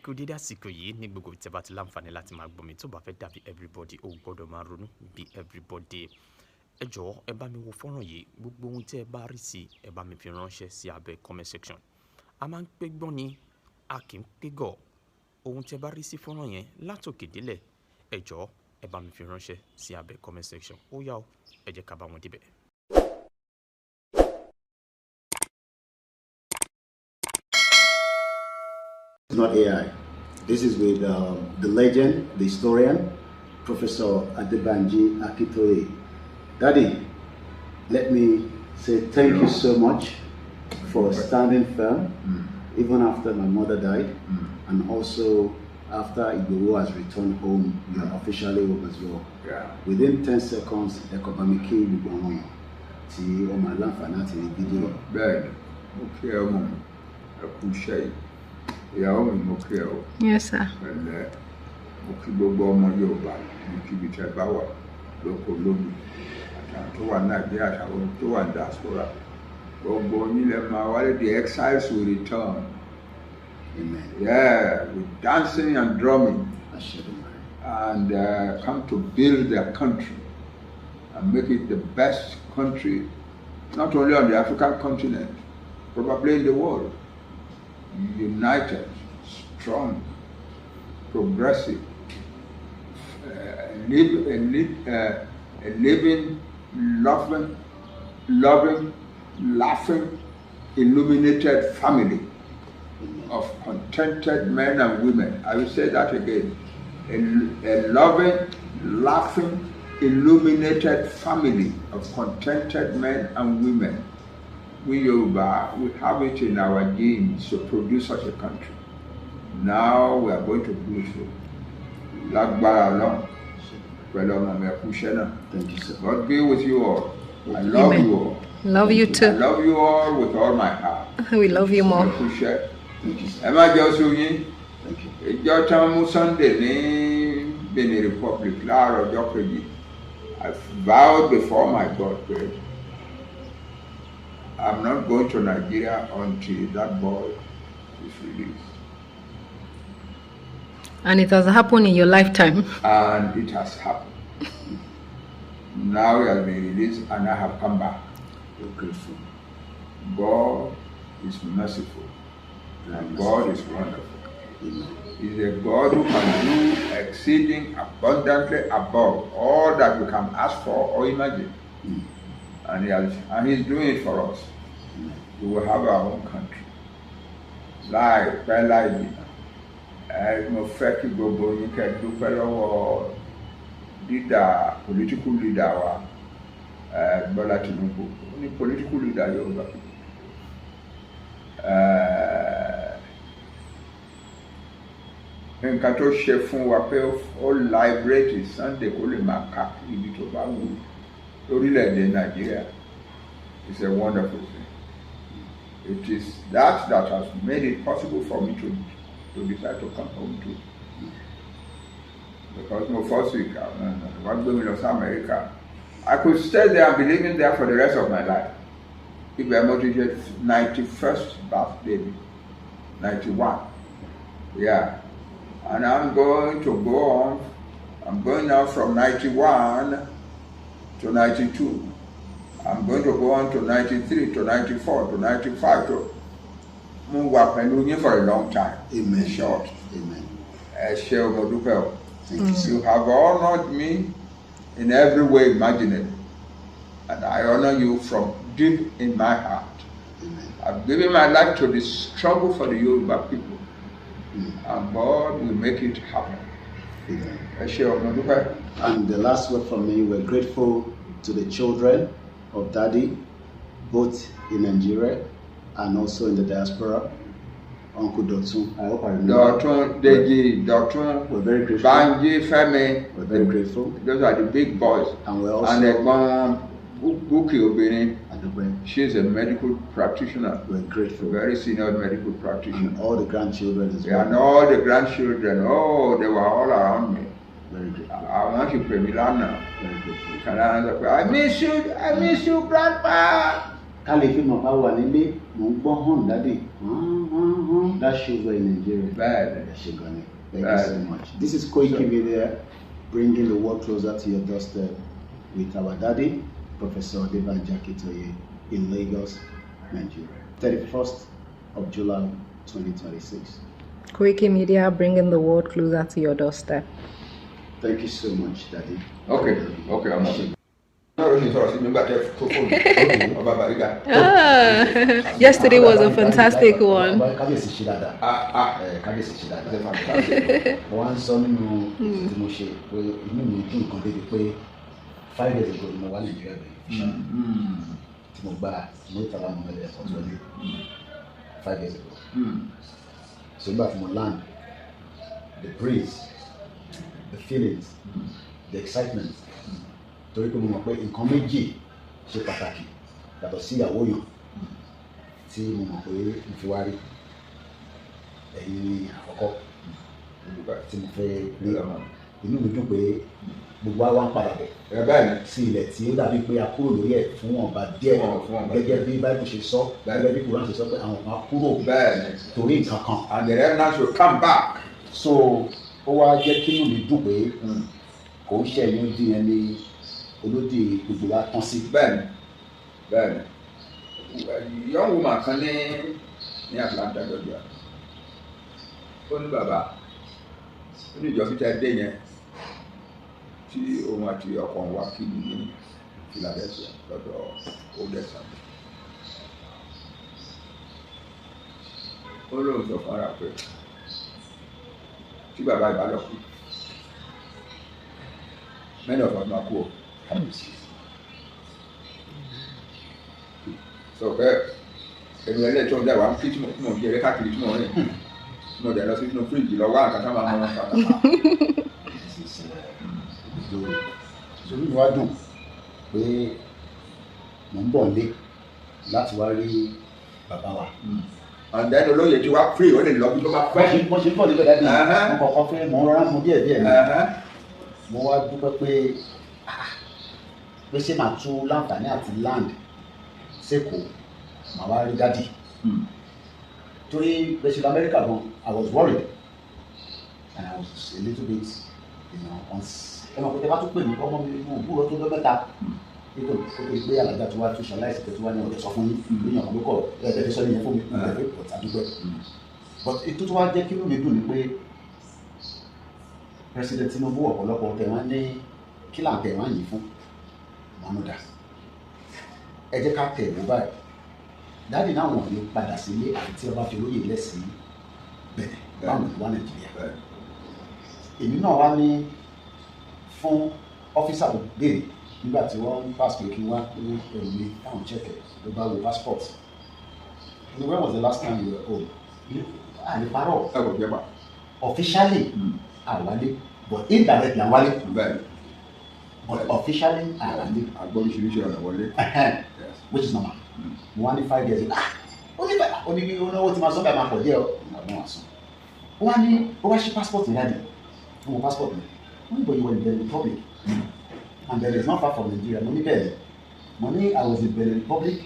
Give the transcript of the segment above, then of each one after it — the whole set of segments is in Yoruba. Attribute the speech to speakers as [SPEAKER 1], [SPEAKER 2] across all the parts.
[SPEAKER 1] Kú dédé àsìkò yìí ní gbogbo tí ẹ bá ti láǹfààní láti máa gbọ́ mi. Tó bá fẹ́ dàbí everybody, ó gbọ́dọ̀ máa ronú bí everybody. Ẹ jọ̀ọ́, ẹ bá mi wo fọ́nrán yìí. Gbogbo ohun tí ẹ bá rí sí, ẹ bá mi fi ránṣẹ́ sí abẹ́ comment section. A máa ń pé gbọ́n ni, a kì í pé gọ̀. Ohun tí ẹ bá rí sí fọ́nrán yẹn látòkè délẹ̀, ẹ jọ̀ọ́, ẹ bá mi fi ránṣẹ́ sí abẹ́ comment section. Ó yá o, ẹ jẹ́ ká bá wọn débẹ̀.
[SPEAKER 2] It's not AI. This is with the legend, the historian, Professor Adebanji Akintoye. Daddy, let me say thank you so much for standing firm, even after my mother died, and also after Igboho has returned home, you are officially home as well.
[SPEAKER 3] Yeah.
[SPEAKER 2] Within 10 seconds, ẹ kàn bá mi kí gbogbo àwọn èèyàn tí wọ́n máa láǹfààní àti rí fídíò.
[SPEAKER 3] Bẹ́ẹ̀ni, mo kí ẹ, ọmọ mi, ẹ kú iṣẹ́ yìí. Ìyàwó mi, mo kí ẹ o.
[SPEAKER 4] Yes, sir.
[SPEAKER 3] Pẹ̀lẹ́. Mo kí gbogbo ọmọ Yorùbá níbikíbi tẹ́ bá wà, lóko lómi, àtàwọn tó wà Nàìjíríà, àtàwọn tó wà ní diaspora. Gbogbo yín lẹ máa wálé. The exiles will return.
[SPEAKER 2] Amen.
[SPEAKER 3] Yeah, with dancing and drumming
[SPEAKER 2] Àṣẹ Èdùmàrè.
[SPEAKER 3] And come to build their country and make it the best country, not only on the African continent, probably in the world. United, strong, progressive, a living, loving, loving, laughing, illuminated family of contented men and women. I will say that again. A loving, laughing, illuminated family of contented men and women. We Yoruba, we have it in our genes to produce such a country. Now we are going to do so. Lágbára Ọlọ́run, pẹ̀lú ọmọ mi, ẹ kú iṣẹ́ náà.
[SPEAKER 2] Thank you, sir.
[SPEAKER 3] God be with you all. I love
[SPEAKER 4] Amen.
[SPEAKER 3] You all.
[SPEAKER 4] Love you
[SPEAKER 3] I
[SPEAKER 4] too.
[SPEAKER 3] Love you all with all my heart.
[SPEAKER 4] We love you more.
[SPEAKER 3] Ẹ kú iṣẹ́.
[SPEAKER 2] Thank you, sir.
[SPEAKER 3] Ẹ má jẹ́ oṣù yín.
[SPEAKER 2] Thank you.
[SPEAKER 3] Ìjọ tí wọ́n mú Sunday ní Benin Republic láàárọ̀ ọjọ́ kejì, I vowed before my God pé I'm not going to Nigeria until that boy is released.
[SPEAKER 4] And it has happened in your lifetime.
[SPEAKER 3] And it has happened. Now he has been released and I have come back.
[SPEAKER 2] We're grateful.
[SPEAKER 3] God is merciful and God is wonderful.
[SPEAKER 2] Amen.
[SPEAKER 3] He's a God who can do exceeding abundantly above all that we can ask for or imagine. And he's doing it for us. We will have our own country. Láìpẹ́ láì jìnnà. Ẹ mo fẹ́ kí gbogbo yín kẹ́ dúpẹ́ lọ́wọ́ leader, political leader wa, ẹ, Bọ́lá Tinubu. Ó ní political leader Yorùbá. Ẹ, nǹkan tó ṣe fún wa pé ó liberate Sunday kó lè máa káàkiri ibi tó bá wù ú lórílẹ̀‐èdè Nàìjíríà is a wonderful thing. It is that that has made it possible for me to decide to come home too. Because mo first week, wọ́n gbé mi lọ sí America. I could stay there and be living there for the rest of my life. Ibẹ̀ mo ti ṣe 91st birthday mi, 91. Yeah. And I'm going to go on. I'm going now from 91 to 92. I'm going to go on to 93, to 94, to 95. To mo wà pẹ̀lú yín for a long time.
[SPEAKER 2] Amen.
[SPEAKER 3] In short.
[SPEAKER 2] Amen.
[SPEAKER 3] Ẹ ṣé o, mo dúpẹ́ o.
[SPEAKER 2] Thank you, sir.
[SPEAKER 3] You have honored me in every way imaginable. And I honor you from deep in my heart.
[SPEAKER 2] Amen.
[SPEAKER 3] I've given my life to the struggle for the Yoruba people. And God will make it happen.
[SPEAKER 2] Amen.
[SPEAKER 3] Ẹ ṣé o, mo dúpẹ́.
[SPEAKER 2] And the last word from me, we're grateful to the children of Daddy, both in Nigeria and also in the diaspora. Uncle Dotun, I hope I remember.
[SPEAKER 3] Dọ̀tún, Deji, Dọ̀tún,
[SPEAKER 2] We're very grateful.
[SPEAKER 3] Banji, Fẹ́mi.
[SPEAKER 2] We're very grateful.
[SPEAKER 3] Those are the big boys.
[SPEAKER 2] And we're also
[SPEAKER 3] And ẹ̀gbọ́n Bukky obìnrin,
[SPEAKER 2] Adúpẹ́.
[SPEAKER 3] She's a medical practitioner,
[SPEAKER 2] We're grateful.
[SPEAKER 3] Very senior medical practitioner.
[SPEAKER 2] And all the grandchildren as well.
[SPEAKER 3] And all the grandchildren, oh, they were all around me.
[SPEAKER 2] Very grateful.
[SPEAKER 3] Àwọn sì pè mí lánàá.
[SPEAKER 2] Very grateful.
[SPEAKER 3] Kàlá sọ pé, "I miss you, I miss you, grandpa."
[SPEAKER 2] Ká lè fi mọ̀ bá wà nílé, mò ń gbọ́ hàn daddy. That shows we're in Nigeria.
[SPEAKER 3] Bẹ́ẹ̀ni.
[SPEAKER 2] Ẹ ṣé gan ni. Thank you so much. This is Koiki Media, bringing the world closer to your doorstep with our daddy, Professor Adebanji Akintoye, in Lagos, Nigeria. 31st of July, 2026.
[SPEAKER 4] Koiki Media, bringing the world closer to your doorstep.
[SPEAKER 2] Thank you so much, Daddy.
[SPEAKER 3] Okay, ọmọ náà ló ní sọ̀rọ̀ sí mi nígbà tẹ́ tó fóònù ọba Bariga.
[SPEAKER 4] Ah, yesterday was a fantastic one.
[SPEAKER 2] Ọba kábíyèsí ṣe dáadáa.
[SPEAKER 3] Ah, ah.
[SPEAKER 2] Kábíyèsí ṣe
[SPEAKER 3] Ṣe
[SPEAKER 2] dáadáa.
[SPEAKER 3] fantastic.
[SPEAKER 2] Mo wá ń sọ nínú ètò tí mo ṣe pé inú mi dùn kan débi pé 5 years ago ni mo wá Nàìjíríà bẹ̀rẹ̀ tí mo gba Murtala Muhammed Airport wọlé 5 years ago. So nígbà tí mo land, the breeze, the feelings, the excitement, torí pé mo mọ̀ pé nǹkan méjì ṣe pàtàkì yàtọ̀ sí ìyàwó yàn tí mo mọ̀ pé mo fi wá rí ẹ̀yin ní àkọ́kọ́ tí mo fẹ́ rí. Inú mi dùn pé gbogbo wa wá ń padà bọ̀
[SPEAKER 3] Ẹ bẹ́ẹ̀ ni.
[SPEAKER 2] sí ilẹ̀ tí ó dàbí pé a kúrò lórí ẹ̀ fún ọba díẹ̀,
[SPEAKER 3] Fún ọba
[SPEAKER 2] gẹ́gẹ́ bí Bible ṣe sọ, gẹ́gẹ́ bí Quran ṣe sọ pé àwọn kan kúrò
[SPEAKER 3] Bẹ́ẹ̀ ni.
[SPEAKER 2] torí nǹkan kan.
[SPEAKER 3] And the remnants will come back.
[SPEAKER 2] So ó wá jẹ́ kí inú mi dùn pé kò ń ṣe ẹ̀yìn odi yẹn ní olódì gbogbo wa tán sí.
[SPEAKER 3] Bẹ́ẹ̀ni, young woman kan ní Atlanta, Georgia, ó ní bàbá, ó ní ìjọ fíta dé yẹn tí òun àti ọkọ òun wá kí ní Philadelphia lọ́dọ̀ oldest son. Ó lóun sọ fún ara pé tí bàbá ìbá lọ kú, many of us máa kú o. Sọ pé èmi ẹlẹ́yìí tó ń dá wa ń kí tí mo ń jẹrẹ káàkiri, tí mo ń rìn, tí mo dẹ̀ lọ sí inú fíríjì lọ wá nǹkan tá máa mọ nǹkan tá máa.
[SPEAKER 2] This is glory. So inú mi wá dùn pé mò ń bọ̀ nílé láti wá rí bàbá wa.
[SPEAKER 3] And then olóyè tí wá free, ó lè lọ bí tó bá fẹ́.
[SPEAKER 2] Mo ṣe ń bọ̀ níbẹ̀, daddy,
[SPEAKER 3] Uh-huh.
[SPEAKER 2] mo kọ̀ọ̀kan fẹ́ mo ń rọra mu díẹ̀ díẹ̀ ni. Mo wá dúpẹ́ pé ah, pé ṣé màá tún láǹfààní àti land sẹ́kọ̀ọ́, màá wá rí daddy, torí bẹ́ẹ̀ ṣe lọ Amẹ́ríkà gan, I was worried and I was a little bit ẹ mọ̀ pé tẹ bá tún pè mí, ọmọ mi mo gbúrò tó lọ mẹ́ta nígbà tó tó gbé alájà tó wá tó ṣaláìsí tó wá ní ọ̀dẹ̀ sọ fún yín lóyún ọ̀kan ló kọ̀ ẹ̀ ẹ̀ sọ yẹn fún mi ẹ̀ fẹ́ pọ̀ tàdúgbẹ́. But ètò tó wá jẹ́ kí inú mi dùn ni pé President Tinubu, ọ̀pọ̀lọpọ̀ tẹ̀ wọ́n ní kí là ń tẹ̀ wọ́n yìí fún mọ́núdà, ẹ jẹ́ ká tẹ̀ wò báyìí. Daddy náà wọ̀n ní padà sílé àti tí ọba fi olóyè lẹ̀ sí Bẹ̀nẹ̀ báwọn ìlú wa Nàìjíríà. Èmi náà wá ní fún officer tó béèrè nígbà tí wọ́n ń pass pé kí n wá ní ẹrù mi káwọn check ẹ̀, ló bá wo passport ní, "When was the last time you were home?" Àlè parọ́.
[SPEAKER 3] Ẹ kò jẹ́ pa.
[SPEAKER 2] Officially àwálé, but indirectly àwálé. But officially àwálé.
[SPEAKER 3] Àgbọ̀ oríṣiríṣi ọ̀nà wọlé.
[SPEAKER 2] Which is normal. Mo wá ní 5 years ago. Ah, ó ní bẹ́ẹ̀, ó ní bí owó tí máa sọ bẹ́ẹ̀ máa pọ̀ díẹ̀ o, àwọn àsùn. Ó wá ní ó wá ṣí passport mi jáde, ó wo passport mi, ó ní, "But you were in Benin Republic and Benin is not far from Nigeria." Mo ní bẹ́ẹ̀ ni. Mo ní I was in Benin Republic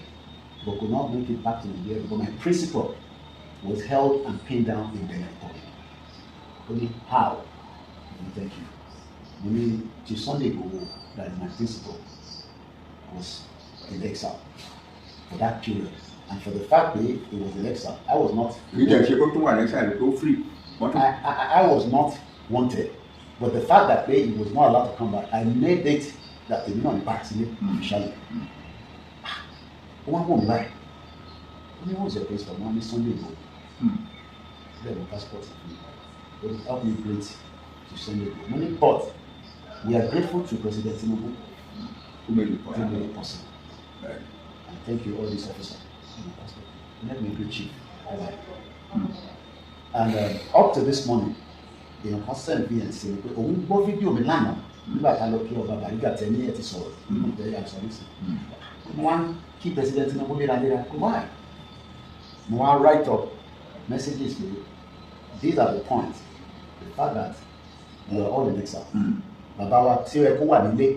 [SPEAKER 2] but could not make it back to Nigeria because my principal was held and pinned down in Benin Republic. Ó ní, "How?" Mo ní, "Thank you." Mo ní Chief Sunday Igboho, that is my principal, was in exile for that period, and for the fact that he was in exile, I was not.
[SPEAKER 3] Kì í jẹ́ ṣe kó tún wà ní exile tó free. Wọ́n tún.
[SPEAKER 2] I was not wanted, but the fact that he was not allowed to come back, I made it that èmi náà ní padà sílé officially. Ó wá wò mí báyìí, ó ní, "What was your principal?" Mo ní Sunday Igboho. Bẹ́ẹ̀ ni passport fún mi. Ó ní, "Help me greet to Sunday Igboho." Mo ní, "But we are grateful to President Tinubu
[SPEAKER 3] Who made it
[SPEAKER 2] who
[SPEAKER 3] possible.
[SPEAKER 2] made it possible, and thank you, all these officers." Let me greet chief. Bye. And up to this morning, èèyàn kan send vn sí mi pé òun gbọ́ fídíò mi lánàá nígbà tá a lọ kí ọba Bariga tẹ ní ẹ ti sọ̀rọ̀ nínú ìtẹ́ àìsàn nísìn. Mo wá ń kí President Tinubu léraléra. Why? Mo wá write up messages pé these are the points: the fact that we are all in exile, bàbá wa tí ó yẹ kó wà nílé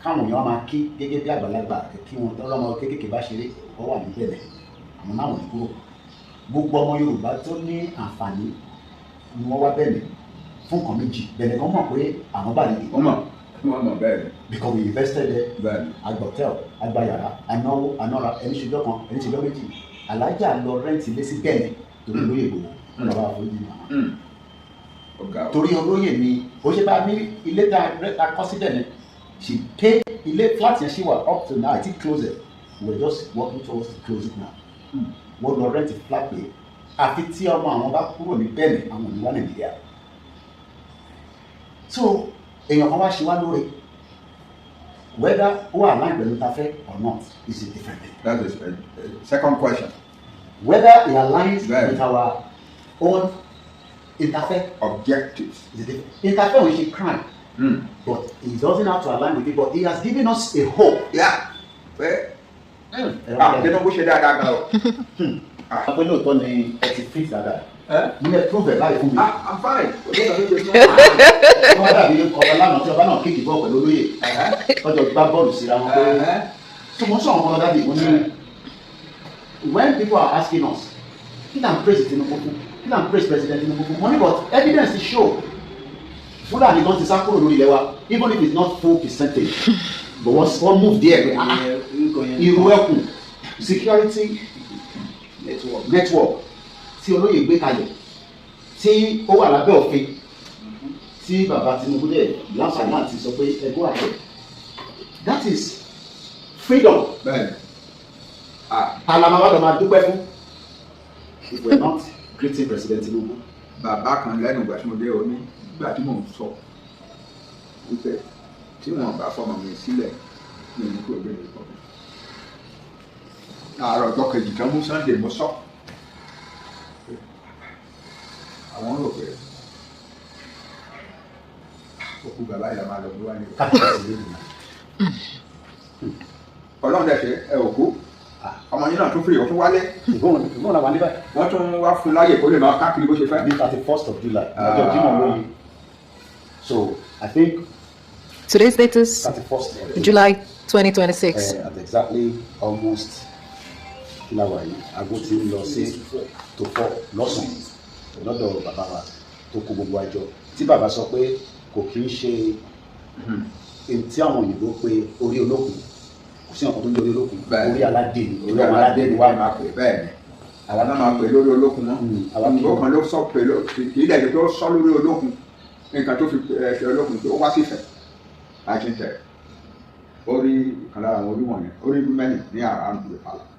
[SPEAKER 2] káwọn èèyàn máa kí gẹ́gẹ́ bí àgbàlagbà, kí wọn ọlọ́mọ kéékèèké bá ṣeré. tó wà ní Benin, àwọn náà wọ́n ní kúrò. Gbogbo ọmọ Yorùbá tó ní àǹfààní ni wọ́n wá Benin fún nǹkan méjì. Benin kan mọ̀ pé àwọn bá lè
[SPEAKER 3] Wọ́n mọ̀ bẹ́ẹ̀ ni.
[SPEAKER 2] Because we invested there.
[SPEAKER 3] Bẹ́ẹ̀ ni.
[SPEAKER 2] Agba hotel, agba yàrá, anáwó, anára, ẹni ṣèjọ́ kan, ẹni ṣèjọ́ méjì. Alájà lọ rent ilé sí Benin torí olóyè Ìgbòho, wọn bàbá àforíjì màmá.
[SPEAKER 3] Ọ̀gá o.
[SPEAKER 2] Torí olóyè ni ó ṣe bá ní ilé tá a kọ́ sí Benin. She pay ilé flat yẹn, ṣì wà up to now. I think close it, we are just working towards to close it now. Wọ́n lọ rent flat pé àfi tí ọmọ àwọn bá kúrò ní Benin, àwọn ò ní wá Nàìjíríà. So èèyàn kan wá ṣe wá lóore, whether ó wà align pẹ̀lú ta fẹ́ or not is a different thing.
[SPEAKER 3] That is a second question.
[SPEAKER 2] Whether it aligns
[SPEAKER 3] Right.
[SPEAKER 2] with our own interfaith
[SPEAKER 3] Objectives.
[SPEAKER 2] is a different. Interfaith ò ń ṣe crime, but he doesn't have to align with it, but he has given us a hope.
[SPEAKER 3] Yeah. Pé
[SPEAKER 2] Ẹ̀rọ
[SPEAKER 3] ah, Tinubu ṣe dáadáa gan o.
[SPEAKER 2] Ah, pé lóòótọ́ ni ẹ ti fit dáadáa.
[SPEAKER 3] Eh?
[SPEAKER 2] Mo ní ẹ prove ẹ̀ láì fún mi.
[SPEAKER 3] Ah, I'm fine. Kò sí ìtọ́jú ṣe fún
[SPEAKER 2] Wọ́n dàbí ọba lánàá tí ọba náà kick ball pẹ̀lú olóyè, tọ́jọ́ gbá bọ́ọ̀lù síra wọn pé so mo sọ àwọn ọmọ daddy, mo ní when people are asking us kí là ń praise Tinubu fún, kí là ń praise President Tinubu fún, mo ní but evidence show Fúlàní gan ti sá kúrò lórí ilẹ̀ wa, even if it's not full percentage, but wọ́n move there pé ah, irú ẹkùn security
[SPEAKER 5] network
[SPEAKER 2] network tí olóyè gbé kalẹ̀, tí ó wà lábẹ́ òfin, tí bàbá Tinubu dẹ̀ láǹfààní àti sọ pé ẹ go ahead, that is freedom.
[SPEAKER 3] Bẹ́ẹ̀ni. Ah,
[SPEAKER 2] Alamawa lọ máa dúpẹ́ fún if we are not greeting President Tinubu.
[SPEAKER 3] Bàbá kan lẹ́nu ìgbà tí mo dé o ní ìgbà tí mò ń sọ wípé tí wọn bá fọmọ mi sílẹ̀ ní ìlú kúrò lórí ìkọ̀kọ̀. Àárọ̀ ọjọ́ kejì tán mú Sunday, mo sọ. Àwọn rò pé òkú bàbá yìí la máa lọ gbé wá ní.
[SPEAKER 2] Kábíyèsí lónìí náà.
[SPEAKER 3] Ọlọ́run dẹ̀ ṣe ẹ òkú. Ọmọ yín náà tún fìrì, ó tún wálé.
[SPEAKER 2] Ìgbóhùn làwọn níbẹ̀.
[SPEAKER 3] Wọ́n tún wá fún láyè kó lè máa káàkiri bó ṣe fẹ́.
[SPEAKER 2] Ní 31st of July, ọjọ́ Jímọ̀ lóye, so I think
[SPEAKER 4] Today's date is
[SPEAKER 2] 31st of
[SPEAKER 4] July 2026.
[SPEAKER 2] At exactly almost kí la wà yìí, aago ti ń lọ sí tó 4 lọ́sàn-án lọ́dọ̀ bàbá wa tó kó gbogbo àjọ, tí bàbá sọ pé kò kí ń ṣe èyí tí àwọn òyìnbó pé orí olókùn, kò sí nǹkan tó ń jẹ́ orí olókùn.
[SPEAKER 3] Bẹ́ẹ̀.
[SPEAKER 2] Orí aládé ni, orí
[SPEAKER 3] Orí
[SPEAKER 2] ọmọ aládé ni wá.
[SPEAKER 3] Máa pè bẹ́ẹ̀ ni.
[SPEAKER 2] Àwa
[SPEAKER 3] Àwọn náà máa pè lórí olókun mọ́.
[SPEAKER 2] Àwa kì í-
[SPEAKER 3] Òyìnbó kan ló sọ pé kì í dẹ̀ tó sọ lórí olókun, nǹkan tó fi ṣe olókun tó wá sífẹ̀ 1910, ó rí ìkan lára àwọn orí wọ̀nyẹn, ó rí mẹ́rin ní around the palace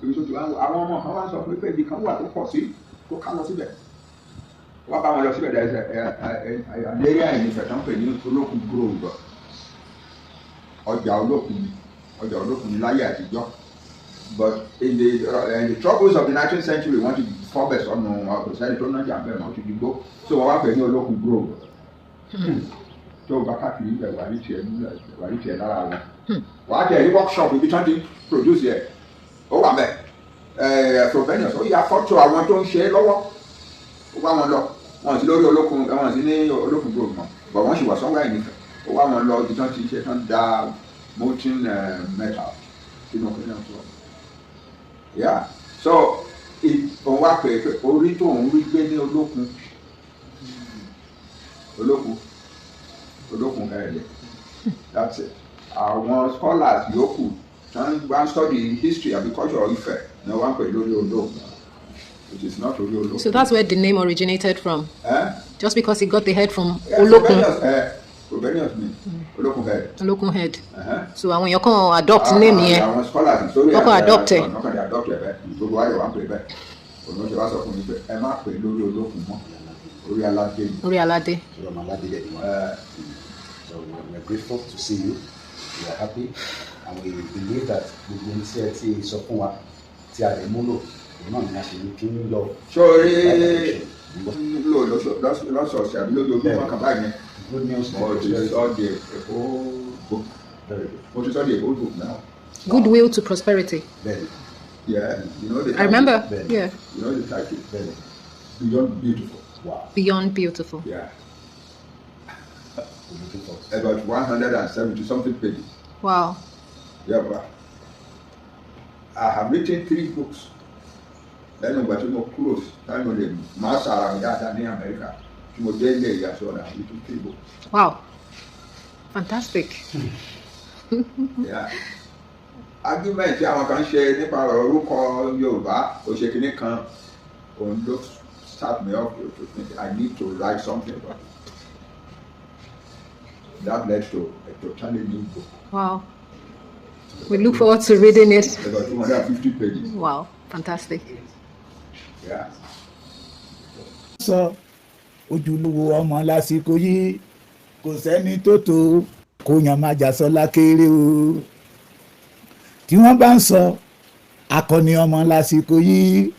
[SPEAKER 3] ibi tó ti wá. Àwọn ọmọ kan wá sọ pé ibi kan wà tó pọ̀ sí tó ká lọ síbẹ̀, wọ́n bá wọn lọ síbẹ̀. There is an area in Ifẹ̀ tó ń pè ní Olókun Grove. Ọjà olókun ni, ọjà olókun ni láyé àtijọ́, but in the troubles of the 19th century, wọ́n ti fọ́bẹ̀ sọnù, kò sẹ́ni tó nájà bẹ́ẹ̀ mọ́, ó ti di gbó, so wọ́n wá pè ní Olókun Grove. Tó o bá káàkiri ibẹ̀, wà ní tiẹ̀ nílẹ̀, wà ní tiẹ̀ lára wọn, wà á tiẹ̀ ní workshop ibi tí wọ́n ti produce ẹ̀, ó wà mẹ́ ẹ̀ Frobenius, ó ya fọ́tò àwọn tó ń ṣe é lọ́wọ́, ó wá wọn lọ. Wọn sì lórí olókun, wọn sì ní Olókun Grove mọ́, but wọ́n sì wà somewhere in Ifẹ̀. Ó wá wọn lọ ibi tí wọ́n ti ṣe tán, da molten metal sínú ọkùnrin náà tó. Yeah, so òun wá pè é pé orí tóun rí gbé ní Olókun kẹrẹ̀lẹ̀. That's it. Àwọn scholars yòókù tán wá ń study history àbí culture Ifẹ̀ ni wọ́n wá ń pè lórí olókun. It is not orí olókun.
[SPEAKER 4] So that's where the name originated from.
[SPEAKER 3] Eh?
[SPEAKER 4] Just because he got the head from
[SPEAKER 3] Yeah,
[SPEAKER 4] Olókun,
[SPEAKER 3] Frobenius ni Olókun head.
[SPEAKER 4] Olókun head.
[SPEAKER 3] Uh-huh.
[SPEAKER 4] So àwọn èèyàn kan adopt name yẹn.
[SPEAKER 3] Àwọn scholars sórí
[SPEAKER 4] Wọ́n kàn adopt ẹ̀.
[SPEAKER 3] Wọ́n kàn dé adopt ẹ̀ bẹ́ẹ̀, gbogbo wa yóò wá ń pè bẹ́ẹ̀. Òun ṣe wá sọ fún mi pé ẹ má pè lórí olókun mọ́, orí aládé ni.
[SPEAKER 4] Orí aládé.
[SPEAKER 2] Orí ọmọ aládé dẹ̀ ni wá.
[SPEAKER 3] Eh,
[SPEAKER 2] So we are grateful to see you. We are happy and we believe that gbogbo ohun tí ẹ ti sọ fún wa tí a lè múlò, òun náà ni a ṣe ní kí ń lọ.
[SPEAKER 3] Sórí lò lọ́sọ̀ọ̀sẹ̀ àbí lójoojúmọ́ kan báyìí yẹn.
[SPEAKER 2] Good news to
[SPEAKER 3] Mo ti
[SPEAKER 2] prosperity.
[SPEAKER 3] sọ di èkó book.
[SPEAKER 2] Very good.
[SPEAKER 3] Mo ti sọ di èkó book now.
[SPEAKER 4] Goodwill to prosperity.
[SPEAKER 2] Bẹ́ẹ̀ni.
[SPEAKER 3] Yeah, you know the
[SPEAKER 4] I
[SPEAKER 3] title.
[SPEAKER 4] remember.
[SPEAKER 2] Bẹ́ẹ̀ni.
[SPEAKER 4] Yeah.
[SPEAKER 3] You know the title.
[SPEAKER 2] Bẹ́ẹ̀ni.
[SPEAKER 3] Beyond Beautiful.
[SPEAKER 2] Wow.
[SPEAKER 4] Beyond beautiful.
[SPEAKER 3] Yeah.
[SPEAKER 2] We're looking forward to it.
[SPEAKER 3] About 170 something pages.
[SPEAKER 4] Wow.
[SPEAKER 3] Yeah, but I have written three books lẹ́nu ìgbà tí mo close, táwọn mo lè máa sàrà mi dáadáa ní Amẹ́ríkà, tí mo dé ilé ìyàsọ́ náà, I have written three books.
[SPEAKER 4] Wow. Fantastic.
[SPEAKER 3] Yeah. Argument tí àwọn kan ṣe nípa ọ̀rọ̀ orúkọ Yorùbá òṣèkínní kan, òun ló start me up to think I need to write something about it. That led to a totally new book.
[SPEAKER 4] Wow. We look forward to reading it.
[SPEAKER 3] About 250 pages.
[SPEAKER 4] Wow. Fantastic.
[SPEAKER 3] Yeah.
[SPEAKER 5] Sọ ojúlówó ọmọ lásìkò yìí, kò sẹ́ni tó tó kó yan májàsọ́lá kéré o. Tí wọ́n bá ń sọ akọni ọmọ lásìkò yìí,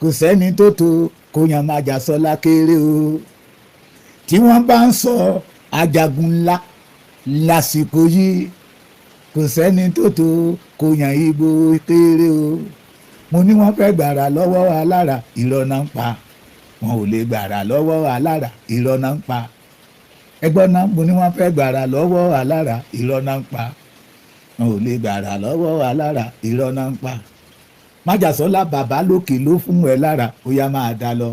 [SPEAKER 5] kò sẹ́ni tó tó kó yan májàsọ́lá kéré o. Tí wọ́n bá ń sọ ajagun ńlá lásìkò yìí, kò sẹ́ni tó tó kó yan Ìgbò kéré o. Mo ní wọ́n fẹ́ gbàrà lọ́wọ́ alára, irọ́ náà ń pa. Wọn ò lè gbàrà lọ́wọ́ alára, irọ́ náà ń pa. Ẹgbọ́n náà, mo ní wọ́n fẹ́ gbàrà lọ́wọ́ alára, irọ́ náà ń pa. Wọn ò lè gbàrà lọ́wọ́ alára, irọ́ náà ń pa. Májàsọ́lá, bàbá lókè ló fún ẹ lára, ó yá, máa dá lọ.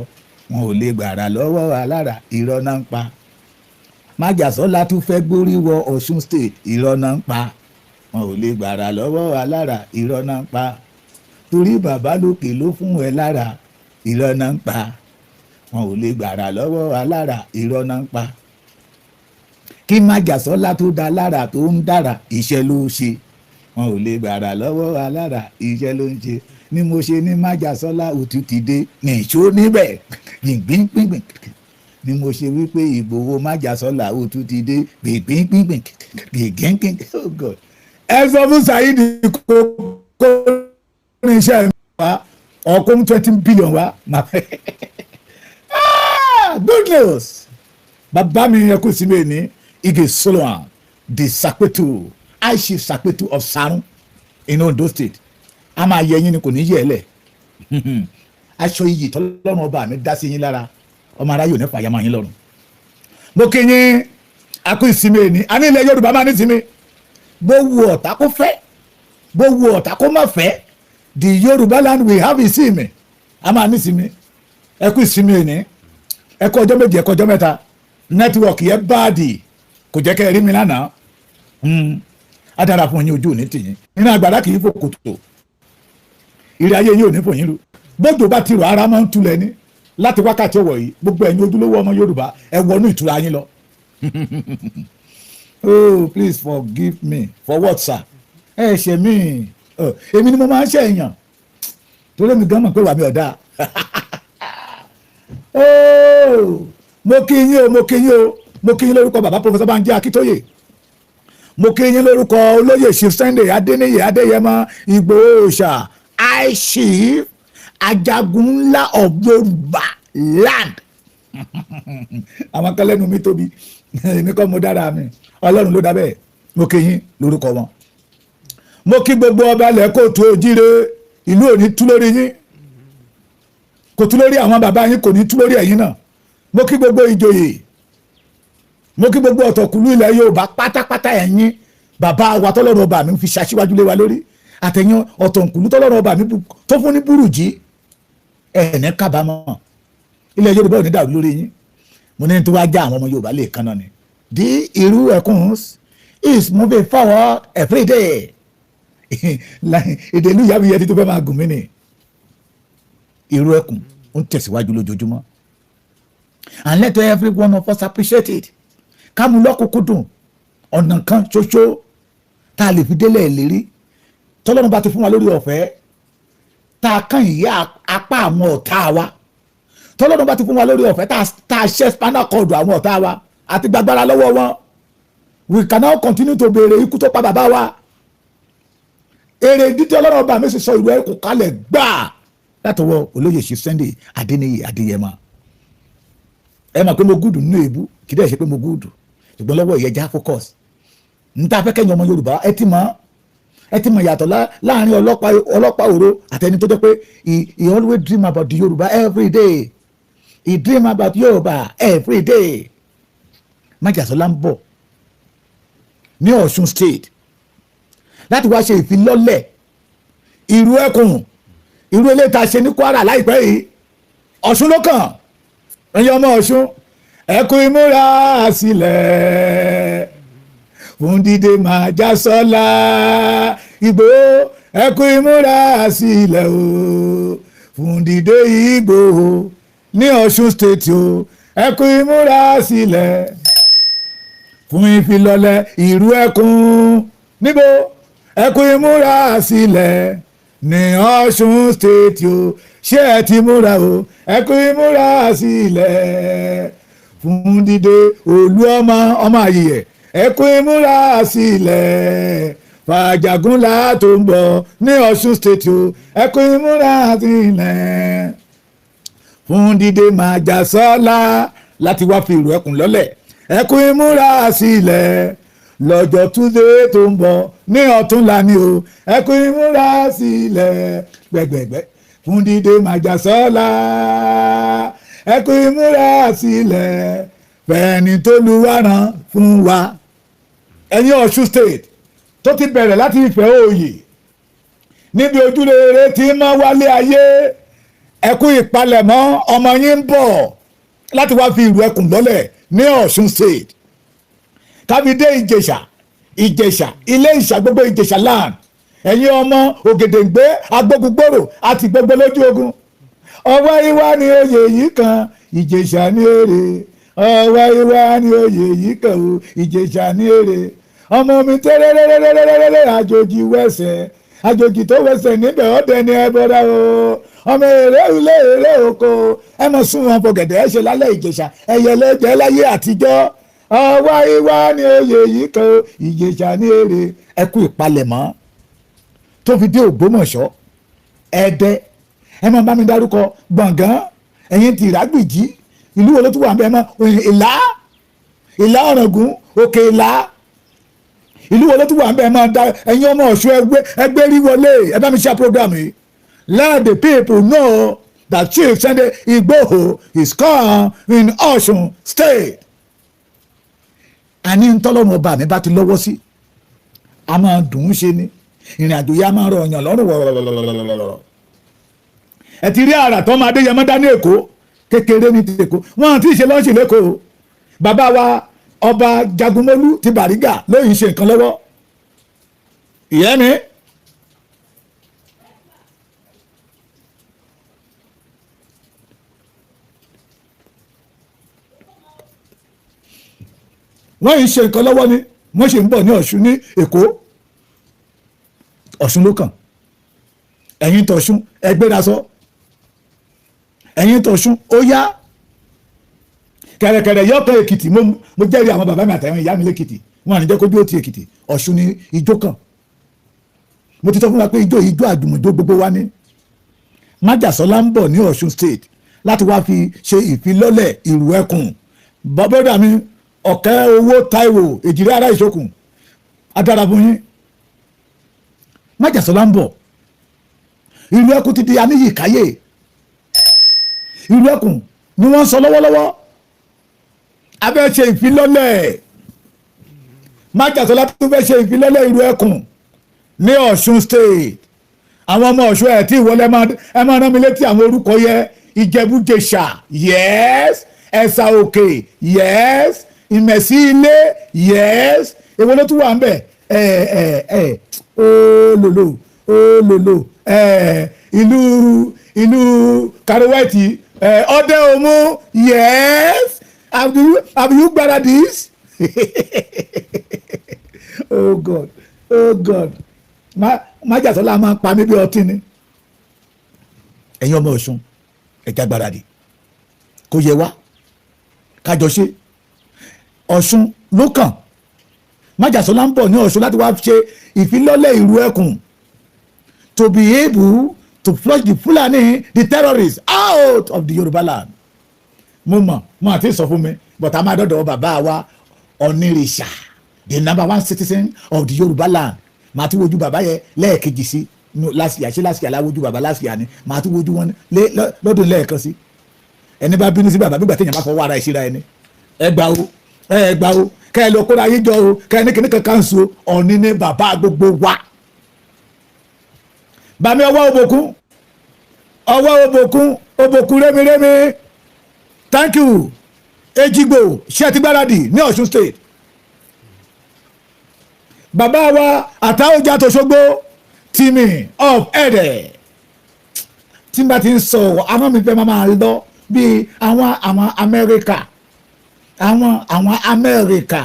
[SPEAKER 5] Wọn ò lè gbàrà lọ́wọ́ alára, irọ́ náà ń pa. Májàsọ́lá tún fẹ́ gbórí wọ Ọ̀ṣun State, irọ́ náà ń pa. Wọn ò lè gbàrà lọ́wọ́ alára, irọ́ náà ń pa. Torí bàbá lókè ló fún ẹ lára, irọ́ náà ń pa. Wọn ò lè gbàrà lọ́wọ́ alára, irọ́ náà ń pa. Kí májàsọ́lá tó da lára tó ń dára, iṣẹ́ ló ṣe. Wọn ò lè gbàrà lọ́wọ́ alára, iṣẹ́ ló ń ṣe. Ni mo ṣe ní májàsọ́lá òtún ti dé nìṣó níbẹ̀ gbìngbìngbìn. Ni mo ṣe wípé Ìgbòho májàsọ́lá òtún ti dé gbìngbìngbìn gbìngbìngbìn. Oh God, ẹ sọ fún Saheed kó kó ní iṣẹ́ mi wá ọkọ̀ 20 billion wá. Ah, good news! Bàbá mi yẹn kò sí mi ní Ige Solomon, the Sapetu, High Chief Sapetu of Sarun in Ondo State. A máa yẹ yín ni, kò ní yẹ ẹ lẹ̀. Aṣọ iyì tọ́lọ́run ọba mi dá sí yín lára, ọmọ aráyò ní fàyàmọ́ yín lọ́rùn. Mo kí yín, a kú ìsinmi ẹni. A ní ilẹ̀ Yorùbá máa ní ìsinmi. Bó wu ọ̀tá kó fẹ́, bó wu ọ̀tá kó má fẹ́, the Yorùbá land will have ìsinmi. A máa ní ìsinmi. Ẹ kú ìsinmi ẹni, ẹ kú ọjọ́ 7, ẹ kú ọjọ́ 3. Network yẹn bad, kò jẹ́ kẹ́ ẹ rí mi lánàá. Á dára fún yín, ojú ò ní tì yín nínú àgbàrá kì í fò kòtò. Ìrìn ayé yín ò ní fò yín ru. Bójú bá ti rọ̀, ara máa ń tulẹ̀ ní. Láti wákàtí ọ̀wọ̀ yìí, gbogbo ẹ̀yin ojúlówó ọmọ Yorùbá, ẹ wọnú ìtura yín lọ. Oh, please forgive me. For what, sir? Ẹ ṣe mí, èmi ni mo máa ń ṣe èèyàn, torí èmi gan mọ̀ pé wà mí ọ̀dà. Oh, mo kí yín o, mo kí yín o. Mo kí yín lórúkọ bàbá Professor Banji Akíntóyè. Mo kí yín lórúkọ olóyè Chief Sunday Adéníyè Adéyẹmọ Ìgbòho Òòṣà, High Chief ajagun ńlá of Yorùbá land. Àwọn kan lẹ́nu mi tóbi. Èmi kọ́ mo dára mi, Ọlọ́run ló dá bẹ́ẹ̀. Mo kí yín lórúkọ wọn. Mo kí gbogbo ọba ilẹ̀ kóòtù òjíire. Ìlú ò ní tú lórí yín, kò tú lórí àwọn bàbá yín, kò ní tú lórí ẹ̀yin náà. Mo kí gbogbo ìjòyè, mo kí gbogbo ọ̀tọ̀kùlú ilẹ̀ Yorùbá pátápátá. Ẹ̀yin bàbá wa tọ́lọ́run ọba mi fi ṣaṣíwájú lé wa lórí, àtẹ̀yìn ọ̀tọ̀kùlú tọ́lọ́run ọba mi tó fún ní búrùjí, ẹ̀ẹ́nì kábàámọ̀. Ilẹ̀ Yorùbá ò ní dàrú lórí yín. Mo ní tó wá já àwọn ọmọ Yorùbá lè kan náà ni. The Irú Ẹkùn is moving forward every day. Èdè ìlú ìyá mi yẹn ti tó fẹ́ máa gùn mí ni. Irú Ẹkùn ń tẹ̀síwájú lójoojúmọ́, and let every one of us appreciate it. Ká mú lọ́kùnkúndùn. Ọ̀nà kan ṣoṣo tá a lè fi délẹ̀ ìlérí, tọ́lọ́run bá ti fún wa lórí ọ̀fẹ́, tá a kàn ìyá apá àwọn ọ̀tá wa, tọ́lọ́run bá ti fún wa lórí ọ̀fẹ́, tá a ṣẹ́ spinal cord àwọn ọ̀tá wa àti gbàgbára lọ́wọ́ wọn, we can now continue to béèrè ikú tó pa bàbá wa. Èrè dídí Ọlọ́run ọba mi sì sọ ìlú ẹ̀kọ́ kalẹ̀ gbáà látọwọ́ olóyè ṣe Sunday Adéníyì Adéyẹmọ. Ẹ mọ̀ pé mo good nínú èébú, kì í dẹ̀ ṣe pé mo good, ṣùgbọ́n lọ́wọ́ ìyẹn já focus n ta fẹ́ kẹ́yìn ọmọ Yorùbá. Ẹ ti mọ̀ yàtọ̀ láàrin ọlọ́pàá òro àtẹni tó jẹ́ pé he always dream about the Yorùbá every day. He dream about Yorùbá every day. Májàsọ́lá ń bọ̀ ní Ọ̀ṣun State láti wá ṣe ìfilọ́lẹ̀. Ìrù Ẹkùn, irú eléyìí tá a ṣe ní Kwara láìpẹ́ yìí, Ọ̀ṣun ló kàn. Ẹ̀yin ọmọ Ọ̀ṣun, ẹ kú ìmúra sílẹ̀ fún dídé Májàsọ́lá Ìgbòho. Ẹ kú ìmúra sílẹ̀ o fún dídé Ìgbòho ní Ọ̀ṣun State o. Ẹ kú ìmúra sílẹ̀ fún ìfilọ́lẹ̀ Ìrù Ẹkùn níbo? Ẹ kú ìmúra sílẹ̀ ní Ọ̀ṣun State o. Ṣé ẹ ti múra o? Ẹ kú ìmúra sílẹ̀ fún dídé olú ọmọ ọmọ àyè. Ẹ kú ìmúra sílẹ̀ fàjàgúnlá tó ń bọ̀ ní Ọ̀ṣun State o. Ẹ kú ìmúra sílẹ̀ fún dídé Májàsọ́lá láti wá fi Ìrù Ẹkùn lọ́lẹ̀. Ẹ kú ìmúra sílẹ̀ lọ́jọ́ Tuesday tó ń bọ̀, ní ọ̀túnla ni o. Ẹ kú ìmúra sílẹ̀ gbẹ̀gbẹ̀gbẹ̀ fún dídé Májàsọ́lá. Ẹ kú ìmúra sílẹ̀ fẹ́ni tó lu wá rán fún wa. Ẹ̀yin Ọ̀ṣun State tó ti bẹ̀rẹ̀ láti Ifẹ̀ òòyè níbi ojúrere tí mọ́ wálé ayé, ẹ kú ìpalẹ̀mọ́. Ọmọ yín ń bọ̀ láti wá fi Ìrù Ẹkùn lọ́lẹ̀ ní Ọ̀ṣun State. Kábídé Ìjẹ̀ṣà, Ìjẹ̀ṣà, Ilé Ìṣà, gbogbo Ìjẹ̀ṣà land, ẹ̀yin ọmọ Ògèdèǹgbé, agbógungbòrò àti gbogbo lójú ogun. Ọwọ́ ìwá ni oyè yìí kan, Ìjẹ̀ṣà ní èrè. Ọwọ́ ìwá ni oyè yìí kan o, Ìjẹ̀ṣà ní èrè. Ọmọ mi tẹ́rẹ́rẹ́rẹ́rẹ́rẹ́, àjòjì wẹ̀sẹ̀, àjòjì tó wẹsẹ̀ níbẹ̀ ọ̀dẹ ni ẹ bọ́dá o. Ọmọ èrè ilé, èrè oko, ẹ mọ̀ sún wọn fọ̀gẹ̀dẹ̀ ẹ ṣe lálẹ́. Ìjẹ̀ṣà ẹ̀yẹ lẹ́jẹ̀ láyé àtijọ́. Ọwọ́ ìwá ni oyè yìí kan, Ìjẹ̀ṣà ní èrè. Ẹ kú ìpalẹ̀mọ́ tó fi dé Ògbómọ̀ṣọ́, Ẹdẹ, ẹ máa bá mi dárúkọ Gbọ̀ngàn, ẹ̀yin ti Ìrágbìjí, ìlú wo ló tún wà ń bẹ mọ́? Ìlá, Ìlá Ọ̀ràngún, Òkè Ìlá, ìlú wo ló tún wà ń bẹ máa da? Ẹ̀yin ọmọ Ọ̀ṣun, ẹgbẹ́ ẹgbẹ́ rí wọlé, ẹ bá mi ṣe program yìí. Let the people know that Chief Sunday Igboho is come in Ọ̀ṣun State. Àní ntọ́lọ́run ọba mi bá ti lọ́wọ́ sí, a máa dùn ún ṣe ni. Ìrìn àjò yìí a máa rọ ọ̀yàn lọ́rùn wọ̀rọ̀rọ̀rọ̀rọ̀rọ̀. Ẹ ti rí àrà tọ́mọ Adéyẹmọ dá ní Èkó kékeré ní ti Èkó, wọn àti ìṣe lọ́ọ̀ṣì lẹ́kọ̀ọ́. Bàbá wa Ọba Jagunmólú ti Bàrígà lóyún ṣe nǹkan lọ́wọ́ ìyẹn mi. Wọ́n yìí ṣe nǹkan lọ́wọ́ ni, wọ́n ṣe ń bọ̀ ní Ọ̀ṣun, ní Èkó. Ọ̀ṣun ló kàn. Ẹ̀yin tọ̀ṣun, ẹgbẹ́ra sọ. Ẹ̀yin tọ̀ṣun, ó yá kẹ̀rẹ̀kẹ̀rẹ̀ yọ̀ọ̀kan Èkìtì. Mo jẹ́rìí àwọn bàbá mi àtàwọn ìyá mi lẹ́kìtì, wọn à ní jẹ́ kójú ó ti Èkìtì. Ọ̀ṣun ni ijó kàn. Mo ti sọ fún wa pé ijó, ijó àjùmọ̀jó gbogbo wa ní. Májàsọ́lá ń bọ̀ ní Ọ̀ṣun State láti wá fi ṣe ìfilọ́lẹ̀ Ìrù Ẹkùn. Bọ́bọ́dà mi, Ọ̀kẹ́ Owó Táíwò Èjìrẹ́, ará ìṣokùn adára fún yín. Májàsọ́lá ń bọ̀. Ìrù Ẹkùn ti di aníyìkáyè. Ìrù Ẹkùn ni wọ́n ń sọ lọ́wọ́lọ́wọ́. A fẹ́ ṣe ìfilọ́lẹ̀, Májàsọ́lá tó fẹ́ ṣe ìfilọ́lẹ̀ Ìrù Ẹkùn ní Ọ̀ṣun State. Àwọn ọmọ Ọ̀ṣun ẹ̀ tí ìwọlé, ẹ máa rán mi létí àwọn orúkọ yẹ. Ìjẹ̀bú-Jẹ̀ṣà, yes. Ẹ̀sà Òkè, yes. Ìmẹ̀sí Ilé, yes. Èwo ló tún wà ń bẹ̀? Ẹ ẹ ẹ olòlò olòlò, ẹ ìlú Karowaiti, ẹ Ọdẹ Òmu, yes. Have you gbára this? Oh God, oh God, Májàsọ́lá máa ń pa mí bí ọtí ni. Ẹ̀yin ọmọ Ọ̀ṣun, ẹ̀já gbáradì kò yẹ wá kájọ ṣe. Ọ̀ṣun ló kàn. Májàsọ́lá ń bọ̀ ní Ọ̀ṣun láti wá ṣe ìfilọ́lẹ̀ Ìrù Ẹkùn, to be able to flush the Fulani, the terrorists, out of the Yoruba land. Mo mọ̀ mo àti sọ fún mi, but a máa dọ́dọ̀ bàbá wa Onírìṣà, the number one citizen of the Yoruba land. Màá tún wojú bàbá yẹn lẹ́ẹ̀kejì sí last year. Ṣé last year láwojú bàbá? Last year ni màá tún wojú wọn lọ́dún lẹ́ẹ̀kan sí. Ẹni bá bínú sí bàbá, bí gbà téèyàn bá fọwọ́ ara ẹ̀ síra ẹni. Ẹ gbà o, ẹ gbà o, kẹ́ ẹ lọ kóra yín jọ o, kẹ́ ẹ ní kíní kankan so. Ọ̀ní ní bàbá gbogbo wa. Bàmí ọwọ́ òbòkun, ọwọ́ òbòkun, òbòkun rémirémi, thank you. Ejigbo, ṣé ti gbáradì ní Ọ̀ṣun State? Bàbá wa Àtàwọ̀jà tòṣogbo, Tìmì of Ẹ̀dẹ̀, tí n bá ti ń sọ, àwọn mi fẹ́ máa lọ bíi àwọn Amẹ́ríkà, àwọn Amẹ́ríkà.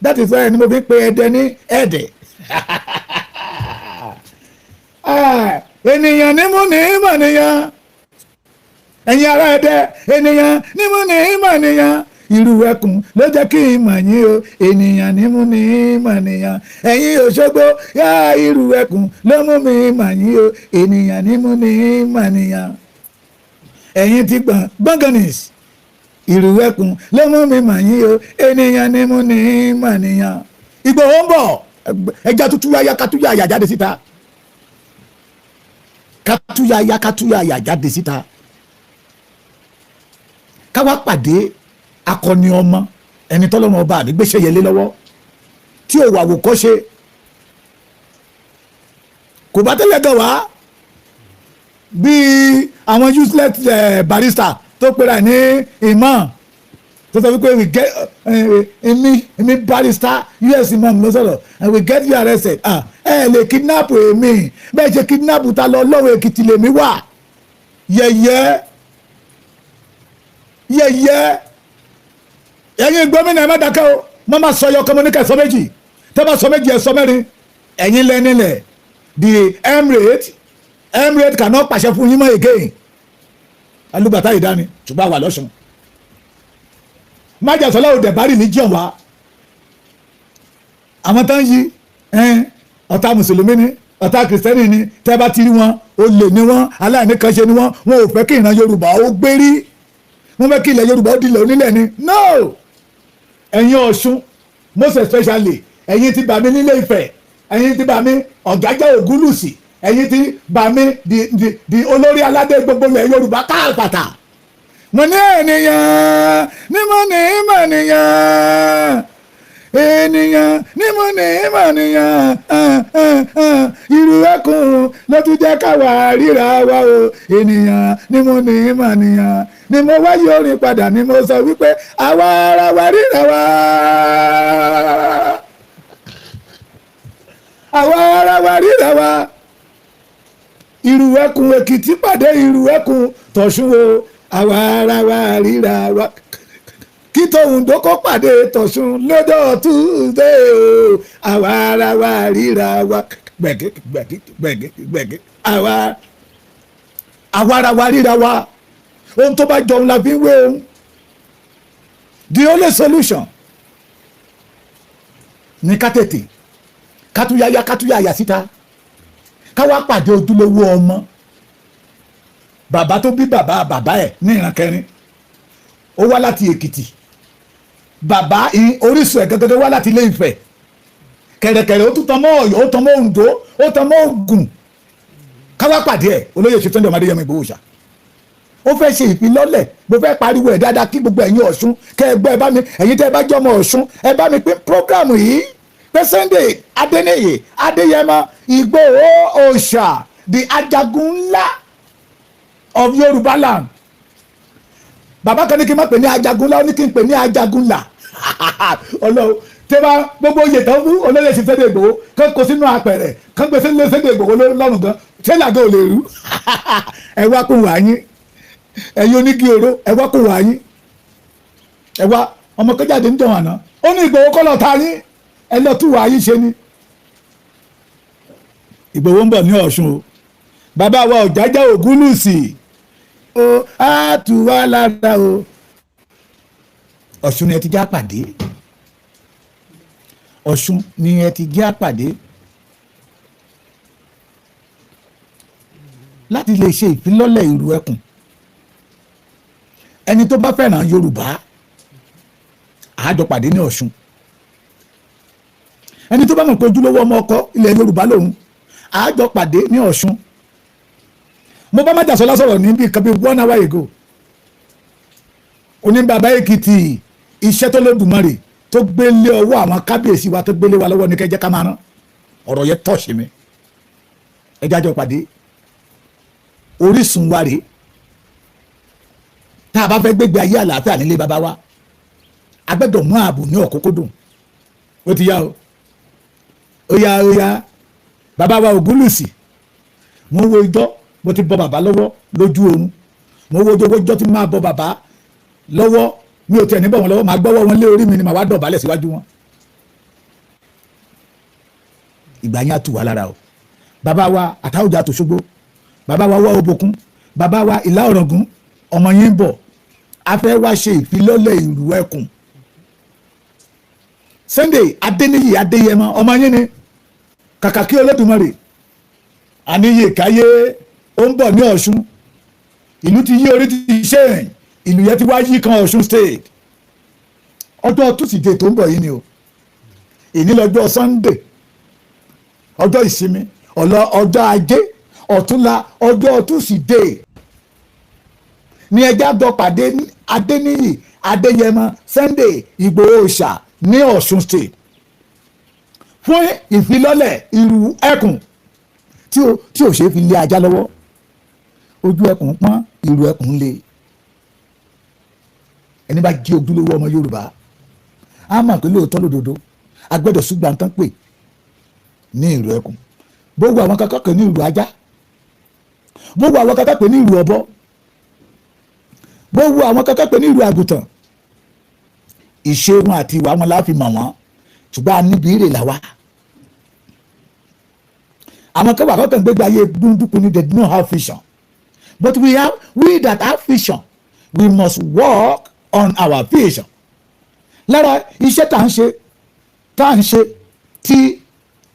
[SPEAKER 5] That is why ni mo fi ń pe Ẹdẹ ní Ẹ̀dẹ̀. Ah, ènìyàn ní mú ní mọ̀ nìyàn. Ẹ̀yin ará Ẹdẹ, ènìyàn ní mú ní mọ̀ nìyàn. Irú ẹkùn ló jẹ́ kí n mọ̀ yín o. Ènìyàn ní mú ní mọ̀ nìyàn. Ẹ̀yin Òṣogbo yá, irú ẹkùn ló mú mi mọ̀ yín o. Ènìyàn ní mú ní mọ̀ nìyàn. Ẹ̀yin ti gbọ̀n gbọ̀ngànìs, irú ẹkùn ló mú mi mọ̀ yín o. Ènìyàn ní mú ní mọ̀ nìyàn. Ìgbòho ń bọ̀. Ẹja tuntun yáyá, kátúyà jáde síta, kátúyàyà, kátúyàyà jáde síta, káwá pàdé akọni ọmọ ẹni tọ́lọ́run ọba àmì gbéṣẹ́ yẹlé lọ́wọ́, tí ò wà wòkọ́ṣe kò bá tẹ́lẹ̀ gan wá bíi àwọn useless barrister tó pera ní imam, tó sọ wípé we get èmi barrister us imam ló sọ̀rọ̀ and we get you arrested. Ah, ẹ lè kidnap èmi bẹ́ẹ̀ ṣe kidnap ta lọ lọ́wọ́. Èkìtì lèmi wà. Yẹ̀yẹ́ yẹ̀yẹ́. Ẹ̀yin gómìnà, ẹ má dákẹ́ o. Má má sọ yọ kọ́mọ ní kẹ́ sọ méjì. Tẹ́ bá sọ méjì, ẹ sọ mẹ́rin. Ẹ̀yin lẹ́nilẹ̀, the emirate cannot pàṣẹ fún yín mọ́ again. Alúbàtà ìdáni ṣùgbọ́n àwà lọ́sùn májàsọ́lá òde bá religion wa. Àwọn tán yí ọ̀tá mùsùlùmí ni, ọ̀tá kìrìsìtẹ́nì ni. Tẹ́ bá ti rí wọn, olè ni wọ́n, aláìní kan ṣe ni wọ́n. Wọn ò fẹ́ kí ìran Yorùbá ó gbérí. Wọ́n fẹ́ kí ilẹ̀ Yorùbá ó dilẹ̀ onílẹ̀ ni. No, ẹ̀yin Ọ̀ṣun, most especially ẹ̀yin ti bà mí nílé Ifẹ̀, ẹ̀yin ti bà mí Ọ̀gájá Ògúnlùsì, ẹ̀yin ti bà mí di olórí aládé gbogbo ilẹ̀ Yorùbá káàpàtà. Mo ní ènìyàn ní mo ní mọ̀ nìyàn, ènìyàn ní mo ní mọ̀ nìyàn. Irú ẹkùn ló tún jẹ́ káwa ríra wa o. Ènìyàn ní mo ní mọ̀ nìyàn ni mo wáyé orin padà ni mo sọ wípé àwa ara wa ríra wa, àwa ara wa ríra wa. Irú ẹkùn Èkìtì pàdé irú ẹkùn Tọ̀ṣun o, àwa ara wa ríra wa. Kí tòun dókó pàdé Tọ̀ṣun lọ́jọ́ Tuesday o, àwa ara wa ríra wa. Gbẹ̀gẹ́ gbẹ̀gẹ́ gbẹ̀gẹ́ gbẹ̀gẹ́. Àwa ara wa ríra wa. Ohun tó bá jọun la fi ń wé ohun. The only solution ní ká tètè kátúyáyá, kátúyáyá síta, ká wá pàdé ojúlówó ọmọ bàbá tó bí bàbá bàbá ẹ̀ ní ìran kẹrin. Ó wá láti Èkìtì. Bàbá orísun ẹ̀ gẹ́gẹ́ wá láti Ilé Ifẹ̀. Kẹ̀rẹ̀kẹ̀rẹ̀, ó tún tan mọ́ Ọ̀yọ́, ó tan mọ́ Oǹdó, ó tan mọ́ Ògùn. Ká wá pàdé ẹ̀, olóyè Sunday Adéyẹmọ Ìgbòho ṣá. Ó fẹ́ ṣe ìfilọ́lẹ̀. Mo fẹ́ pariwo ẹ̀ dáadáa kí gbogbo ẹ̀yin Ọ̀ṣun kẹ́ ẹ gbọ́. Ẹ bá mi, ẹ̀yin tẹ́ ẹ bá jẹ́ ọmọ Ọ̀ṣun, ẹ bá mi pín program yìí pé Sunday Adéníyì Adéyẹmọ Ìgbòho Òòṣà, the ajagun ńlá of Yorùbá land. Bàbá kan ní kí n má pè ní ajagun ńlá, ó ní kí n pè ní ajagun ńlá. Ọlọ́run tẹ́ bá gbogbo oyè tán fún olóyè sí Sunday Ìgbòho, kán kó sínú apẹ̀rẹ̀, kán gbé sínú Sunday Ìgbòho lọ́rùn gan, tẹ́lẹ̀ àgọ́ ò lè rú. Ẹ wá kó wá yín, ẹ̀yin onígi oró, ẹ wá kó wá yín. Ẹ wá ọmọ kan jáde níjọ́ àná, ó ní Ìgbòho kọ́ lọ ta yín, ẹ lọ tú wá yín ṣe ni. Ìgbòho ń bọ̀ ní Ọ̀ṣun o. Bàbá wa Ọ̀jájá Ògúnlùsì o, á tù wá lára o. Ọ̀ṣun ni ẹ ti já pàdé, Ọ̀ṣun ni ẹ ti já pàdé láti lè ṣe ìfilọ́lẹ̀ ìlú ẹkùn. Ẹni tó bá fẹ́ràn Yorùbá, àájọ pàdé ní Ọ̀ṣun. Ẹni tó bá mọ̀ pé ojúlówó ọmọ ọkọ ilẹ̀ Yorùbá lòun, àájọ pàdé ní Ọ̀ṣun. Mo bá Májàsọ́lá sọ̀rọ̀ níbi kan bíi one hour ago. Oní bàbá Èkìtì, iṣẹ́ tó lódùmarè tó gbélé ọwọ́ àwọn kábíyèsí wa, tó gbélé wa lọ́wọ́ ní kẹjẹ́ ká máa rán. Ọ̀rọ̀ yẹn tọ̀sí mi. Ẹ jájọ pàdé. Orísun wa rèé. Tá a bá fẹ́ gbégbé ayé àlàáfíà nílé bàbá wa, a gbọ́dọ̀ mú ààbò ní ọ̀kúnkúndùn. Ó ti yá o, ó yá, ó yá. Bàbá wa Ògúnlùsì, mo wo ijọ́ mo ti bọ bàbá lọ́wọ́ lójú oorun. Mo wo ijọ́ tí máa bọ bàbá lọ́wọ́. Mi ò tiẹ̀ ní bọ̀ wọ́n lọ́wọ́, màá gbọ́wọ́ wọn lé orí mi ni, màá wá dọ̀bálẹ̀ síwájú wọn. Ìgbà yẹn á tù wá lára o. Bàbá wa Àtàwùjá Tòṣogbo, bàbá wa wọ́ Òbòkun, bàbá wa Ìlá Ọ̀ràngún, ọmọ yín ń bọ̀. A fẹ́ wá ṣe ìfilọ́lẹ̀ ìlú ẹkùn. Sunday Adéníyì Adéyẹmọ, ọmọ yín ni. Kàkà kí Olódùmarè àníyè káyé, ó ń bọ̀ ní Ọ̀ṣun. Ìlú ti yí, orí ti ṣe, ìlú yẹn ti wá yí kan Ọ̀ṣun State. Ọjọ́ Tuesday tó ń bọ̀ yìí ni o. Ìní lọ́jọ́ Sunday, ọjọ́ ìsinmi, ọ̀lọ́ ọjọ́ Ajé, ọ̀túnla ọjọ́ Tuesday ní ẹjẹ́ àjọ pàdé Adéníyì Adéyẹmọ Sunday Ìgbòho Òòṣà ní Ọ̀ṣun State fún ìfilọ́lẹ̀ ìlú ẹkùn tí ò ṣe é fi lé ajá lọ́wọ́. Ojú ẹkùn pọ́n, ìlú ẹkùn le. Ẹni bá jí ojúlówó ọmọ Yorùbá á mọ̀ pé lóòótọ́ lódodo, a gbọ́dọ̀ ṣùgbọ́n tán pè ní ìlú ẹkùn. Gbogbo àwọn kankan pè ní ìlú ajá, gbogbo àwọn kankan pè ní ìlú ọ̀bọ, gbogbo àwọn kankan pè ní ìlú àgùntàn. Ìṣe wọn àti ìwà wọn la fi mọ̀ wọ́n, ṣùgbọ́n a níbi ìrè làwa. Àwọn kan wà kọ́kàn gbégbé ayé gbúndúkú ni. They do not have vision, but we that have vision, we must work on our vision. Lára iṣẹ́ tá à ń ṣe tí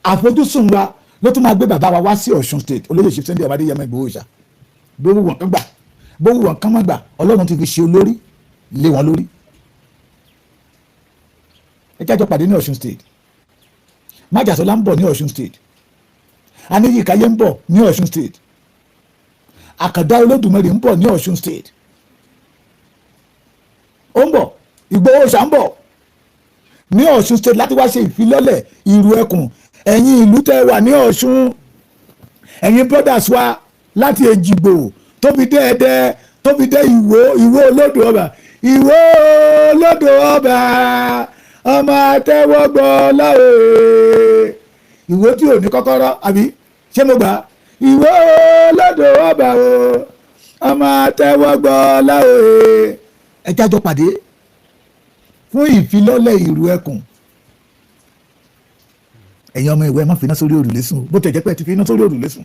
[SPEAKER 5] àfojúsùn wa ló tún máa gbé bàbá wa wá sí Ọ̀ṣun State, olóyè Chief Sunday Adéyẹmọ Ìgbòho Òòṣà. Bówù wọn kan gbà, bówù wọn kan má gbà, Ọlọ́run ti fi ṣe olórí lé wọn lórí. Ẹ jájọ pàdé ní Ọ̀ṣun State. Májàsọ́lá ń bọ̀ ní Ọ̀ṣun State, Aníyíkáyé ń bọ̀ ní Ọ̀ṣun State, Àkàndá Olódùmarè ń bọ̀ ní Ọ̀ṣun State, ó ń bọ̀. Ìgbòho Òòṣà ń bọ̀ ní Ọ̀ṣun State láti wá ṣe ìfilọ́lẹ̀ ìrù ẹkùn. Ẹ̀yin ìlú tẹ́ wà ní Ọ̀ṣun, ẹ̀yin brothers wa láti Èjìgbò tó fi dé Ẹdẹ, tó fi dé Ìwó, Ìwó olódò ọba, Ìwó olódò ọba, ọmọ àtẹwọ́gbọ́ láwé. Ìwó tí ò ní kọ́kọ́rọ́, àbí ṣé mo gbà? Ìwó olódò ọba o, ọmọ àtẹwọ́gbọ́ láwé. Ẹ jájọ pàdé fún ìfilọ́lẹ̀ ìrù ẹkùn. Ẹ̀yin ọmọ ìwé, ẹ má fi iná sórí òrùlé sùn. Bó tẹ̀ jẹ́ pé ẹ ti fi iná sórí òrùlé sùn.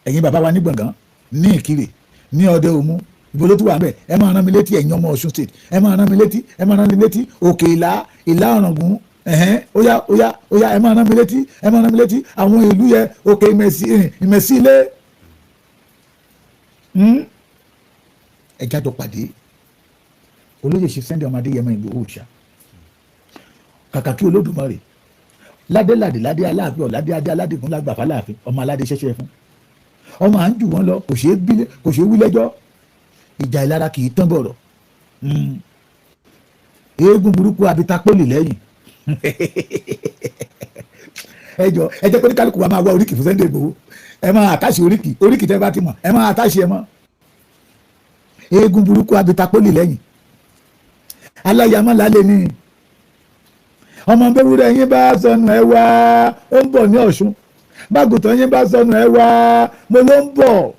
[SPEAKER 5] Ẹ̀yin bàbá wa ní Gbọ̀ngàn, ní Ìkirè, ní Ọdẹ Òmu, ìbò ló tún wà bẹ́ẹ̀? Ẹ máa rán mi létí. Ẹ̀yin ọmọ Ọ̀ṣun State, ẹ máa rán mi létí, ẹ máa rán mi létí. Òkè Ìlá, Ìlá Ọ̀ràngún, ẹ̀hẹ́n, ó yá, ó yá, ó yá, ẹ máa rán mi létí, ẹ máa rán mi létí àwọn ìlú yẹ. Òkè Ìmẹ̀sí, Ìmẹ̀sí ilé. Ẹ jájọ pàdé olóyè ṣe Sunday ọmọdé Yẹmọ Ìgbòho Òòṣà. Kàkà kí Olódùmarè ládéládé ládé aláàfin ọ̀ládé adé aládìgún lágbà fáláàfin, ọmọ aládé ṣẹṣẹ fún ọmọ à ń jù wọ́n lọ, kò ṣeé bí, kò ṣeé wí lẹ́jọ́. Ìjà ìlara kì í tán bọ̀rọ̀. Eégún burúkú abitapólì lẹ́yìn. Ẹ jọ, ẹ jẹ́ pé ní kálukú wa máa wá oríkì fún Sunday Igboho. Ẹ máa àtàṣe oríkì, oríkì tẹ́ bá ti mọ̀, ẹ máa àtàṣe ẹ mọ́. Eégún burúkú abitapólì lẹ́yìn, aláyàmọ́ lálẹ́ ní ọmọ bẹ́wúrẹ́ yín bá sọnù, ẹ wá, ó ń bọ̀ ní Ọ̀ṣun. Bágùtàn yín bá sọnù, ẹ wá, mo ló ń bọ̀.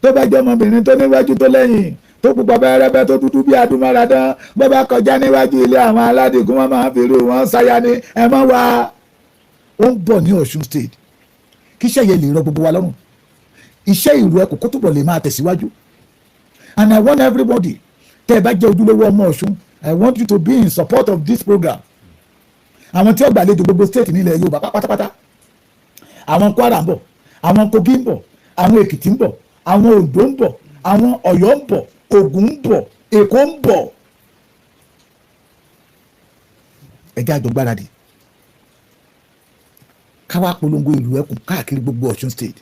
[SPEAKER 5] Tó bá jẹ́ ọmọbìnrin tó níwájú tó lẹ́yìn, tó pupa bẹ́rẹ́bẹ́, tó dúdú bí adúmáradán, bó bá kọjá níwájú ilé àwọn aládìgún, wọn máa ń fi irú wọn sáyà ní ẹ mọ́ wá. Ó ń bọ̀ ní Ọ̀ṣun State kí iṣẹ́ yẹn lè rọ gbogbo wa lọ́rùn, iṣẹ́ ìlú ẹkùn kó túbọ̀ lè máa tẹ̀síwájú. And I want everybody tẹ́ ẹ bá jẹ́ ojúlówó ọmọ Ọ̀ṣun, I want you to be in support of this program. Àwọn tí ó gbàlejò gbogbo state nílẹ̀ Yorùbá pátápátá, àwọn Kwara ń bọ̀, àwọn Kogi ń bọ̀, àwọn Èkìtì ń bọ̀, àwọn Oǹdó ń bọ̀, àwọn Ọ̀yọ́ ń bọ̀, Ògùn ń bọ̀, Èkó ń bọ̀. Ẹ jẹ́ àjọ gbáradì káwá polongo ìlú ẹkùn káàkiri gbogbo Ọ̀ṣun State,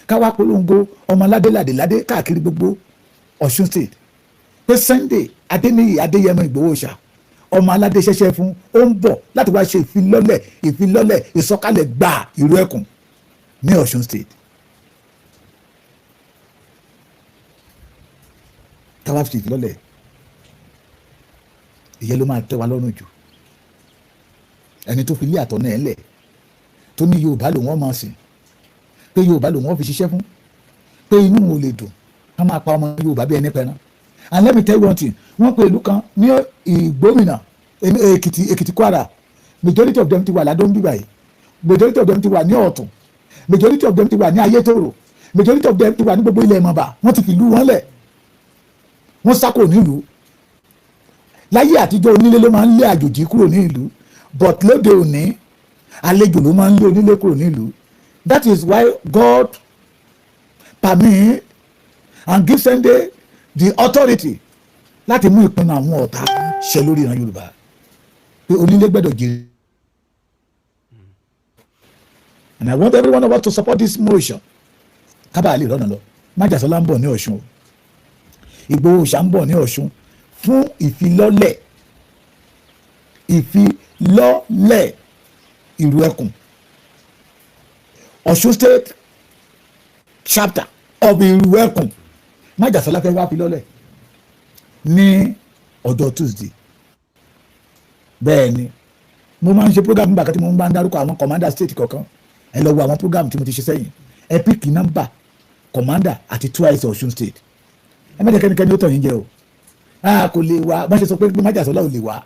[SPEAKER 5] káwá polongo ọmọ ládéládé káàkiri gbogbo Ọ̀ṣun State pé Sunday Adéníyì Adéyẹmọ Ìgbòho Òòṣà. Ọmọ aládé ṣẹṣẹ fún ó ń bọ̀ láti wá ṣe ìfilọ́lẹ̀ ìsọ̀kalẹ̀ gba Ìrú Ẹkùn ní Ọ̀ṣun State. Táwa fi ìfilọ́lẹ̀, ìyẹn ló máa tẹ́ wa lọ́rùn jù. Ẹni tó fi lé àtọ̀nà ẹ̀ lẹ̀, tó ní Yorùbá lòun ọ̀ máa sìn, pé Yorùbá lòun ọ̀ fi ṣiṣẹ́ fún, pé inú òun ò lè dùn ká máa pa ọmọ Yorùbá bí ẹni pẹran. And let me tell you one thing, wọ́n pe ìlú kan ní Ìgbómìnà, Èkìtì, Èkìtì, Kwara. Majority of them ti wà ládó ń bíbà yìí, majority of them ti wà ní Ọ̀tún, majority of them ti wà ní Ayétòrò, majority of them ti wà ní gbogbo ilẹ̀ Ìmọ̀ba. Wọ́n ti fi ìlú wọn lẹ̀, wọ́n sá kúrò nílùú. Láyé àtijọ́, onílé ló máa ń lé àjòjì kúrò ní ìlú, but lóde òní, àlejò ló máa ń lé onílé kúrò nílùú. That is why God permit and give Sunday the authority láti mú ìpinnu àwọn ọ̀tá ṣẹ lórí ìran Yorùbá, pé onílé gbọ́dọ̀ jèrè. And I want every one of us to support this motion kábàá lè rọ́nà lọ. Májàsọ́lá ń bọ̀ ní Ọ̀ṣun o, Ìgbòho Òòṣà ń bọ̀ ní Ọ̀ṣun fún ìfilọ́lẹ̀ Ìrú Ẹkùn, Ọ̀ṣun State chapter of Ìrú Ẹkùn. Májàsọ́lá fẹ́ wá fi lọ́lẹ̀ ní ọjọ́ Tuesday. Bẹ́ẹ̀ ni mo máa ń ṣe program nígbà kan tí mo bá ń dárúkọ àwọn commander state kọ̀ọ̀kan. Ẹ lọ wo àwọn program tí mo ti ṣe sẹ́yìn. Ẹ pick number commander àti twice Ọ̀ṣun State. Ẹ má jẹ́ kẹ́nikẹ́ni ó tàn yín jẹ o. A kò lè wá bá ṣe sọ pé Májàsọ́lá ò lè wá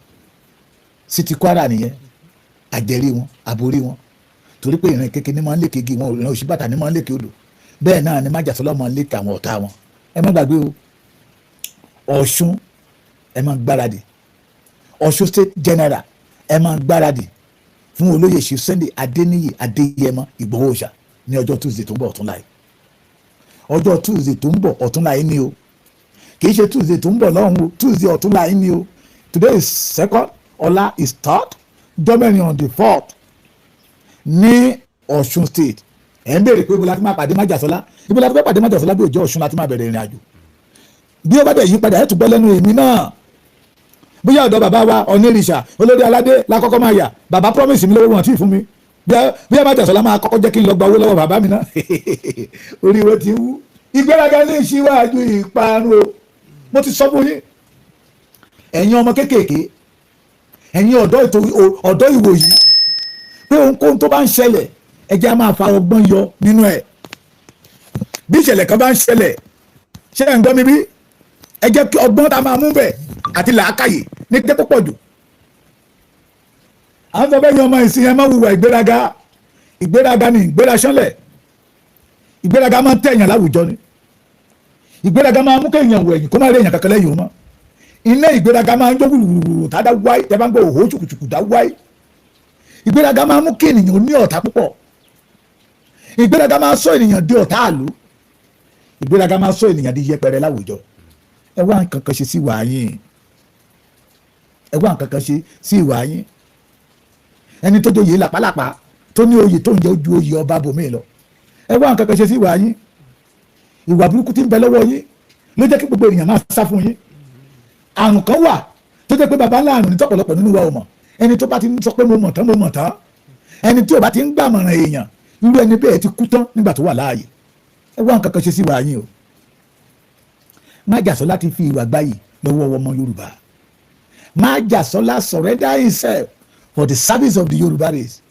[SPEAKER 5] sí ti Kwara nìyẹn. Àjẹrí wọn, àborí wọn, torí pé ìran kékeré ní máa ń lékè igi wọn, ìran òṣìbàtà ní máa ń lékè odò. Bẹ́ẹ̀ náà ni Májàsọ́lá máa ń lékè àwọn ọ̀tá wọn. Ẹ má gbàgbé o, Ọ̀ṣun, ẹ máa gbáradì. Ọ̀ṣun State General, ẹ máa gbáradì fún olóyè Chief Sunday Adéníyì Adéyẹmọ Ìgbòho Òòṣà ní ọjọ́ Tuesday tó ń bọ̀, ọ̀túnla yìí. Ọjọ́ Tuesday tó ń bọ̀, ọ̀túnla yìí ni o. Kì í ṣe Tuesday tó ń bọ̀ lọ́hùn o, Tuesday ọ̀túnla yìí ni o. Today is second, ọ̀la is third, jọ́mẹ́rin on the fourth ní Ọ̀ṣun State. Ẹ̀ ń béèrè pé ibo la ti máa pàdé Májàsọ́lá? Ibo la ti fẹ́ pàdé Májàsọ́lá bí òjò? Ọ̀ṣun la ti máa bẹ̀rẹ̀ ìrìn àjò. Bí ó bá dẹ̀ yí padà, ẹ̀ tún gbọ́ lẹ́nu èmi náà, bóyá ọ̀dọ̀ bàbá wa Onírìṣà, olórí aládé lákọ́kọ́ máa yà. Bàbá promise mi lówó, wọn tí ì fún mi. Bí Májàsọ́lá máa kọ́kọ́ jẹ́ kí n lọ gba owó lọ́wọ́ bàbá mi náà. Orí wọn ti wú. Ìgbéraga ní ìṣíwájú ìparun o. Mo ti sọ fún yín, ẹ̀yin ọmọ kéékèèké, ẹ̀yin ọ̀dọ́, ọ̀dọ́ ìwòyí, pé ohunkóhun tó bá ń ṣẹlẹ̀, ẹ jẹ́ á máa fa ọgbọ́n yọ nínú ẹ̀. Bí ìṣẹ̀lẹ̀ kan bá ń ṣẹlẹ̀, ṣé ẹ̀ ń gbọ́ mi bí? Ẹ jẹ́ kí ọgbọ́n tá a máa mú bẹ̀ àti làákàyè ní jẹ́ púpọ̀ jù. À ń sọ bẹ́ẹ̀ yẹn, ọmọ ìsìn, ẹ má wùwà ìgbéraga. Ìgbéraga ni ìgbéra ṣánlẹ̀. Ìgbéraga máa ń tẹ̀yàn láwùjọ ni. Ìgbéraga máa ń mú kéèyàn wọ ẹ̀yìn, kó má rí èèyàn kankan lẹ́yìn o mọ́. Iná ìgbéraga máa ń jó wùrùwùrù tá a dá wáyé, tẹ́ bá ń gbọ́ òhó ṣùkùṣùkù dá wáyé. Ìgbéraga máa ń mú kí ènìyàn ní ọ̀tá púpọ̀. Ìgbéraga máa sọ ènìyàn di ọ̀tá àlú. Ìgbéraga máa sọ ènìyàn di yẹpẹrẹ láwùjọ. Ẹ wá nǹkan kan ṣe sí ìwà yín. Ẹ wá nǹkan kan ṣe sí ìwà yín. Ẹni tó joyè làpálàpá, tó ní oyè tó ń jẹ́ ojú oyè ọba bòmíì lọ, ẹ wá nǹkan kan ṣe sí ìwà yín. Ìwà burúkú tí ń bẹ lọ́wọ́ yín ló jẹ́ kí gbogbo ènìyàn máa sá fún yín. Àrùn kan wà tó jẹ́ pé baba ńlá àrùn ní tọ́pọ̀lọpọ̀ nínú wa ò mọ̀. Ẹni tó bá ti ń sọ pé mo mọ̀ tán, mo mọ̀ tán, ẹni tí ò bá ti ń gbàmọ̀ràn èèyàn, irú ẹni bẹ́ẹ̀ ti kú tán nígbà tó wà láàyè. Ẹ wá nǹkan kan ṣe sí ìwà yín o. Májàsọ́lá ti fi ìwà gbáyì lọ́wọ́ ọmọ Yorùbá. Májàsọ́lá surrender himself for the service of the Yorùbá race.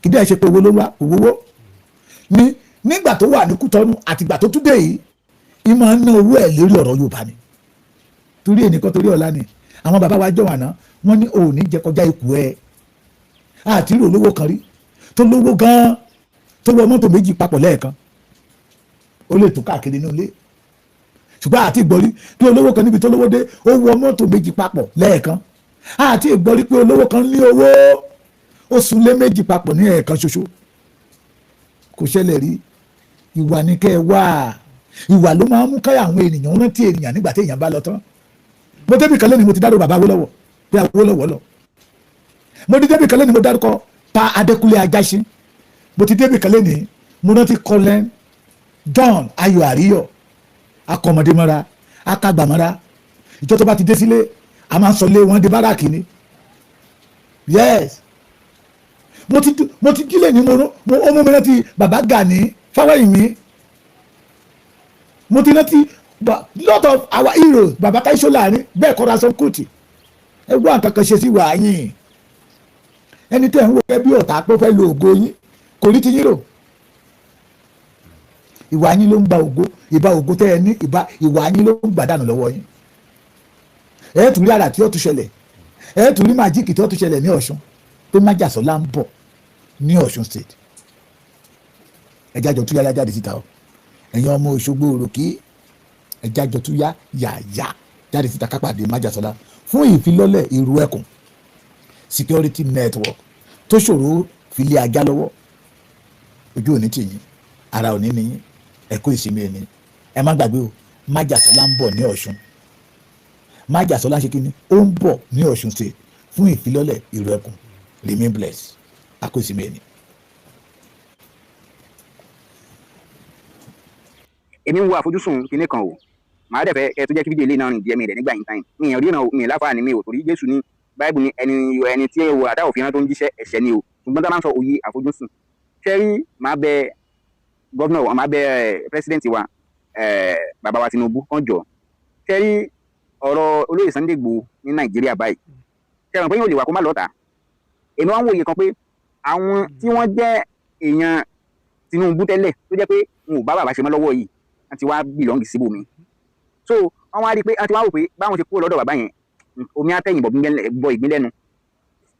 [SPEAKER 5] Kì í dẹ́ ṣe pé owó ló wá owó ní nígbà tó wà ní Kútọ́nù àtìgbà tó tún dé yìí, ìmọ̀ ń ná owó ẹ̀ lérí ọ̀rọ̀ Yorùbá ni. Torí ẹnìkan, torí ọ̀la ni. Àwọn bàbá wa jọ wà náà, wọ́n ní òní jẹ kọjá ikú ẹ̀. Àti rí olówó kan rí tó lówó gan-an tó wọ mọ́tò méjì papọ̀ lẹ́ẹ̀kan. Ó lè tó káàkiri inú ilé, ṣùgbọ́n àti ìgbọ́rí pé olówó kan níbi tó lówó dé, ó wọ mọ́tò méjì papọ̀ lẹ́ẹ̀kan. Àti ìgbọ́rí pé olówó kan ní owó, ó sunlé méjì papọ̀ ní ẹ̀ẹ̀kan ṣoṣo. Kò ṣẹlẹ̀ rí. Ìwà ní kẹ́ ẹ wá. Ìwà ló máa ń mú káyà àwọn ènìyàn rántí ènìyàn nígbà tí èèyàn bá lọ tán. Mo débi kan lẹ́ni, mo ti dárò bàbá Awólọ́wọ̀ pé Awólọ́wọ̀ lọ. Mo ti débi kan lẹ́ni, mo dárúkọ Pa Adékúnlé Ajáṣin. Mo ti débi kan lẹ́ni, mo rántí Colin John Ayọ̀ Àríyọ̀, akọmọdé mọ́ra, akagbàmọ́ra. Ìjọ tó bá ti dé sílé, a máa ń sọ lé wọn di báràkì ni. Yes, mo ti jílẹ̀ ní mo ó mú mi rántí bàbá Gani Fáwẹ́hìnmí. Mo ti rántí lot of our heroes, bàbá Táíṣó láàrin bẹ́ẹ̀ kọ́ra sọ kùtì. Ẹ gbọ́ nǹkan kan ṣe sí wàá yín. Ẹni tẹ́ ń wò gẹ́gẹ́ bí ọ̀tá pé ó fẹ́ lo ògo yín, kò rí ti yín rò. Ìwà yín ló ń gba ògo, ìbá ògo tẹ́ ẹ ní, ìbá ìwà yín ló ń gbà dànù lọ́wọ́ yín. Ẹ tún rí àrà tí ó tún ṣẹlẹ̀, ẹ tún rí magic tí ó tún ṣẹlẹ̀ ní Ọ̀ṣun, pé Májàsọ́lá ń bọ̀ ní Ọ̀ṣun State. Ẹ jájọ tún yáyá jáde síta o. Ẹ̀yin ọmọ Òṣogbo òròkì, ẹ jájọ tún yá yàyà jáde síta kápàdé Májàsọ́lá fún ìfilọ́lẹ̀ ìrù ẹkùn security network tó ṣòro filé ajá lọ́wọ́. Ojú òní tì yín, ara òní ni yín. Ẹ kó ìsinmi ẹni. Ẹ má gbàgbé o, Májàsọ́lá ń bọ̀ ní Ọ̀ṣun. Májàsọ́lá ṣe kí ni? Ó ń bọ̀ ní Ọ̀ṣun State fún ìfilọ́lẹ̀ ìrù ẹkùn. Remain blessed. A kó ìsinmi ẹni.
[SPEAKER 6] Èmi ń wo àfojúsùn kinní kan o. Màá dẹ̀ fẹ́ kẹ́ tó jẹ́ kí fídíò ilé náà rìn díẹ̀. Mi rẹ̀ nígbà yín táyìn mi ì ríran o, mi ì láfààní mi ò, torí Jésù ní Báìbù ní ẹni ẹni tí èèwọ̀ àtàwọn òfin tó ń jíṣẹ́ ẹ̀ṣẹ̀ ni o. Ṣùgbọ́n tá a máa ń sọ òye àfojúsùn ṣé rí, màá bẹ governor wa, màá bẹ president wa, bàbá wa Tinubu kàn jọ. Ṣé rí ọ̀rọ̀ olóyè Sunday Igboho ní Nàìjíríà báyìí, ṣé ẹ mọ̀ pé yóò lè wà kó má lọ́ta? Èmi wá ń wòye kan pé àwọn tí wọ́n jẹ́ èèyàn Tinubu tẹ́lẹ̀, tó jẹ́ pé wọn ò bá bàbá ṣe mọ́ lọ́wọ́ yìí, wọ́n ti wá belong síbòmí. So wọ́n wá rí i pé wọ́n ti wá wò pé báwọn ṣe kúrò lọ́dọ̀ bàbá yẹn, omi àtẹ̀yìn bọ̀ ìgbín lẹ́nu.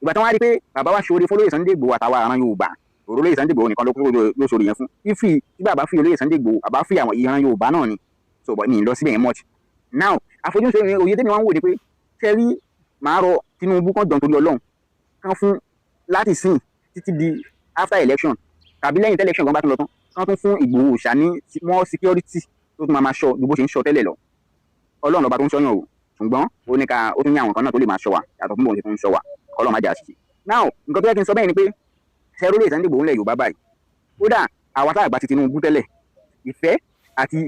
[SPEAKER 6] Ìgbà tí wọ́n wá rí i pé bàbá wa ṣoore fọlóyè Sunday Igboho àtàwọn àrùn Yorùbá, olóyè Sunday Igboho nìkan ló kúrò ló ṣoore yẹn fún fífi tí bàbá fi olóyè Sunday Igboho, bàbá fi àwọn ìran Yorùbá náà ni. So but mi ì lọ síbẹ̀ yẹn much now. Àfojúsùn òye tẹ́mi wá ń wò ni pé, ṣe rí, màá rọ Tinubu kan jọ̀ nítorí Ọlọ́run kan fún láti sìn títí di after election tàbí lẹ́yìn tí election gan bá tún lọ tán, kán tún fún Ìgbòho Òòṣà ní more security tó tún máa máa ṣọ́ ju bó ṣe ń ṣọ́ tẹ́lẹ̀ lọ. Ọlọ́run lọ́ba tó ń ṣọ́yàn o, ṣùgbọ́n ó ní ká ó tún ní àwọn kan náà tó lè máa ṣọ́ wa yàtọ̀ fún bóun ṣe tún ń ṣọ́ wa. Kọ́lọ́ má jẹ́ àṣìṣe. Now, nǹkan tó yẹ kí n sọ bẹ́ẹ̀ ni pé ṣẹ́rú lè Sunday Igboho ńlẹ̀ Yorùbá báyìí, kódà àwa tá àgbà ti Tinubu tẹ́lẹ̀, ìfẹ́ àti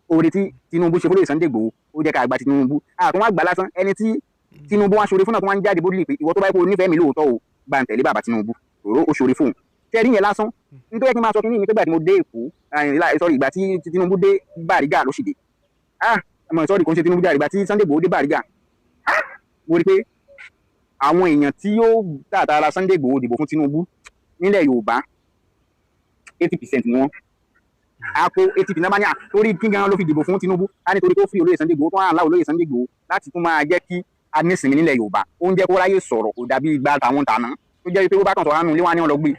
[SPEAKER 6] oore tí Tinubu ṣe fún lóye Sunday Igboho, ó jẹ́ ká gba Tinubu. Àtún wá gbà lásán, ẹni tí Tinubu wá ṣoore fún náà tó wá ń jáde bó lè pé ìwọ tó bá yẹ kó o nífẹ̀ẹ́ mi lóòótọ́ o, bá ń tẹ̀lé bàbá Tinubu, òró ó ṣoore fóun. Tẹ́rí yẹn lásán nítorí kí n máa sọ kí ní pé ìgbà tí mo dé Èkó, sorry, ìgbà tí Tinubu dé Bàrígà ló sì dé, ah ọmọ, sorry, kò ń ṣe Tinubu jáde, ìgbà tí Sunday Igboho dé Bàrígà, ah mo rí pé àwọn èèyàn tí yóò tààtàrà Sunday Igboho dìbò fún Tinubu nílẹ̀ Yorùbá, 80% ni wọ́n a kó 80% bá ní à torí kí gan ló fi dìbò fún Tinubu á, nítorí tó fi olóyè Sunday Igboho tó hàn láwọn olóyè Sunday Igboho láti tún máa jẹ́ kí a nísìnyí nílẹ̀ Yorùbá. Ó ń jẹ́ kó ráyè sọ̀rọ̀, kò dàbí ìgbà tàwọn tàná tó jẹ́ pé ó bá kàn sọ̀rọ̀ àánú ilé wọn ni wọ́n lọ gbé,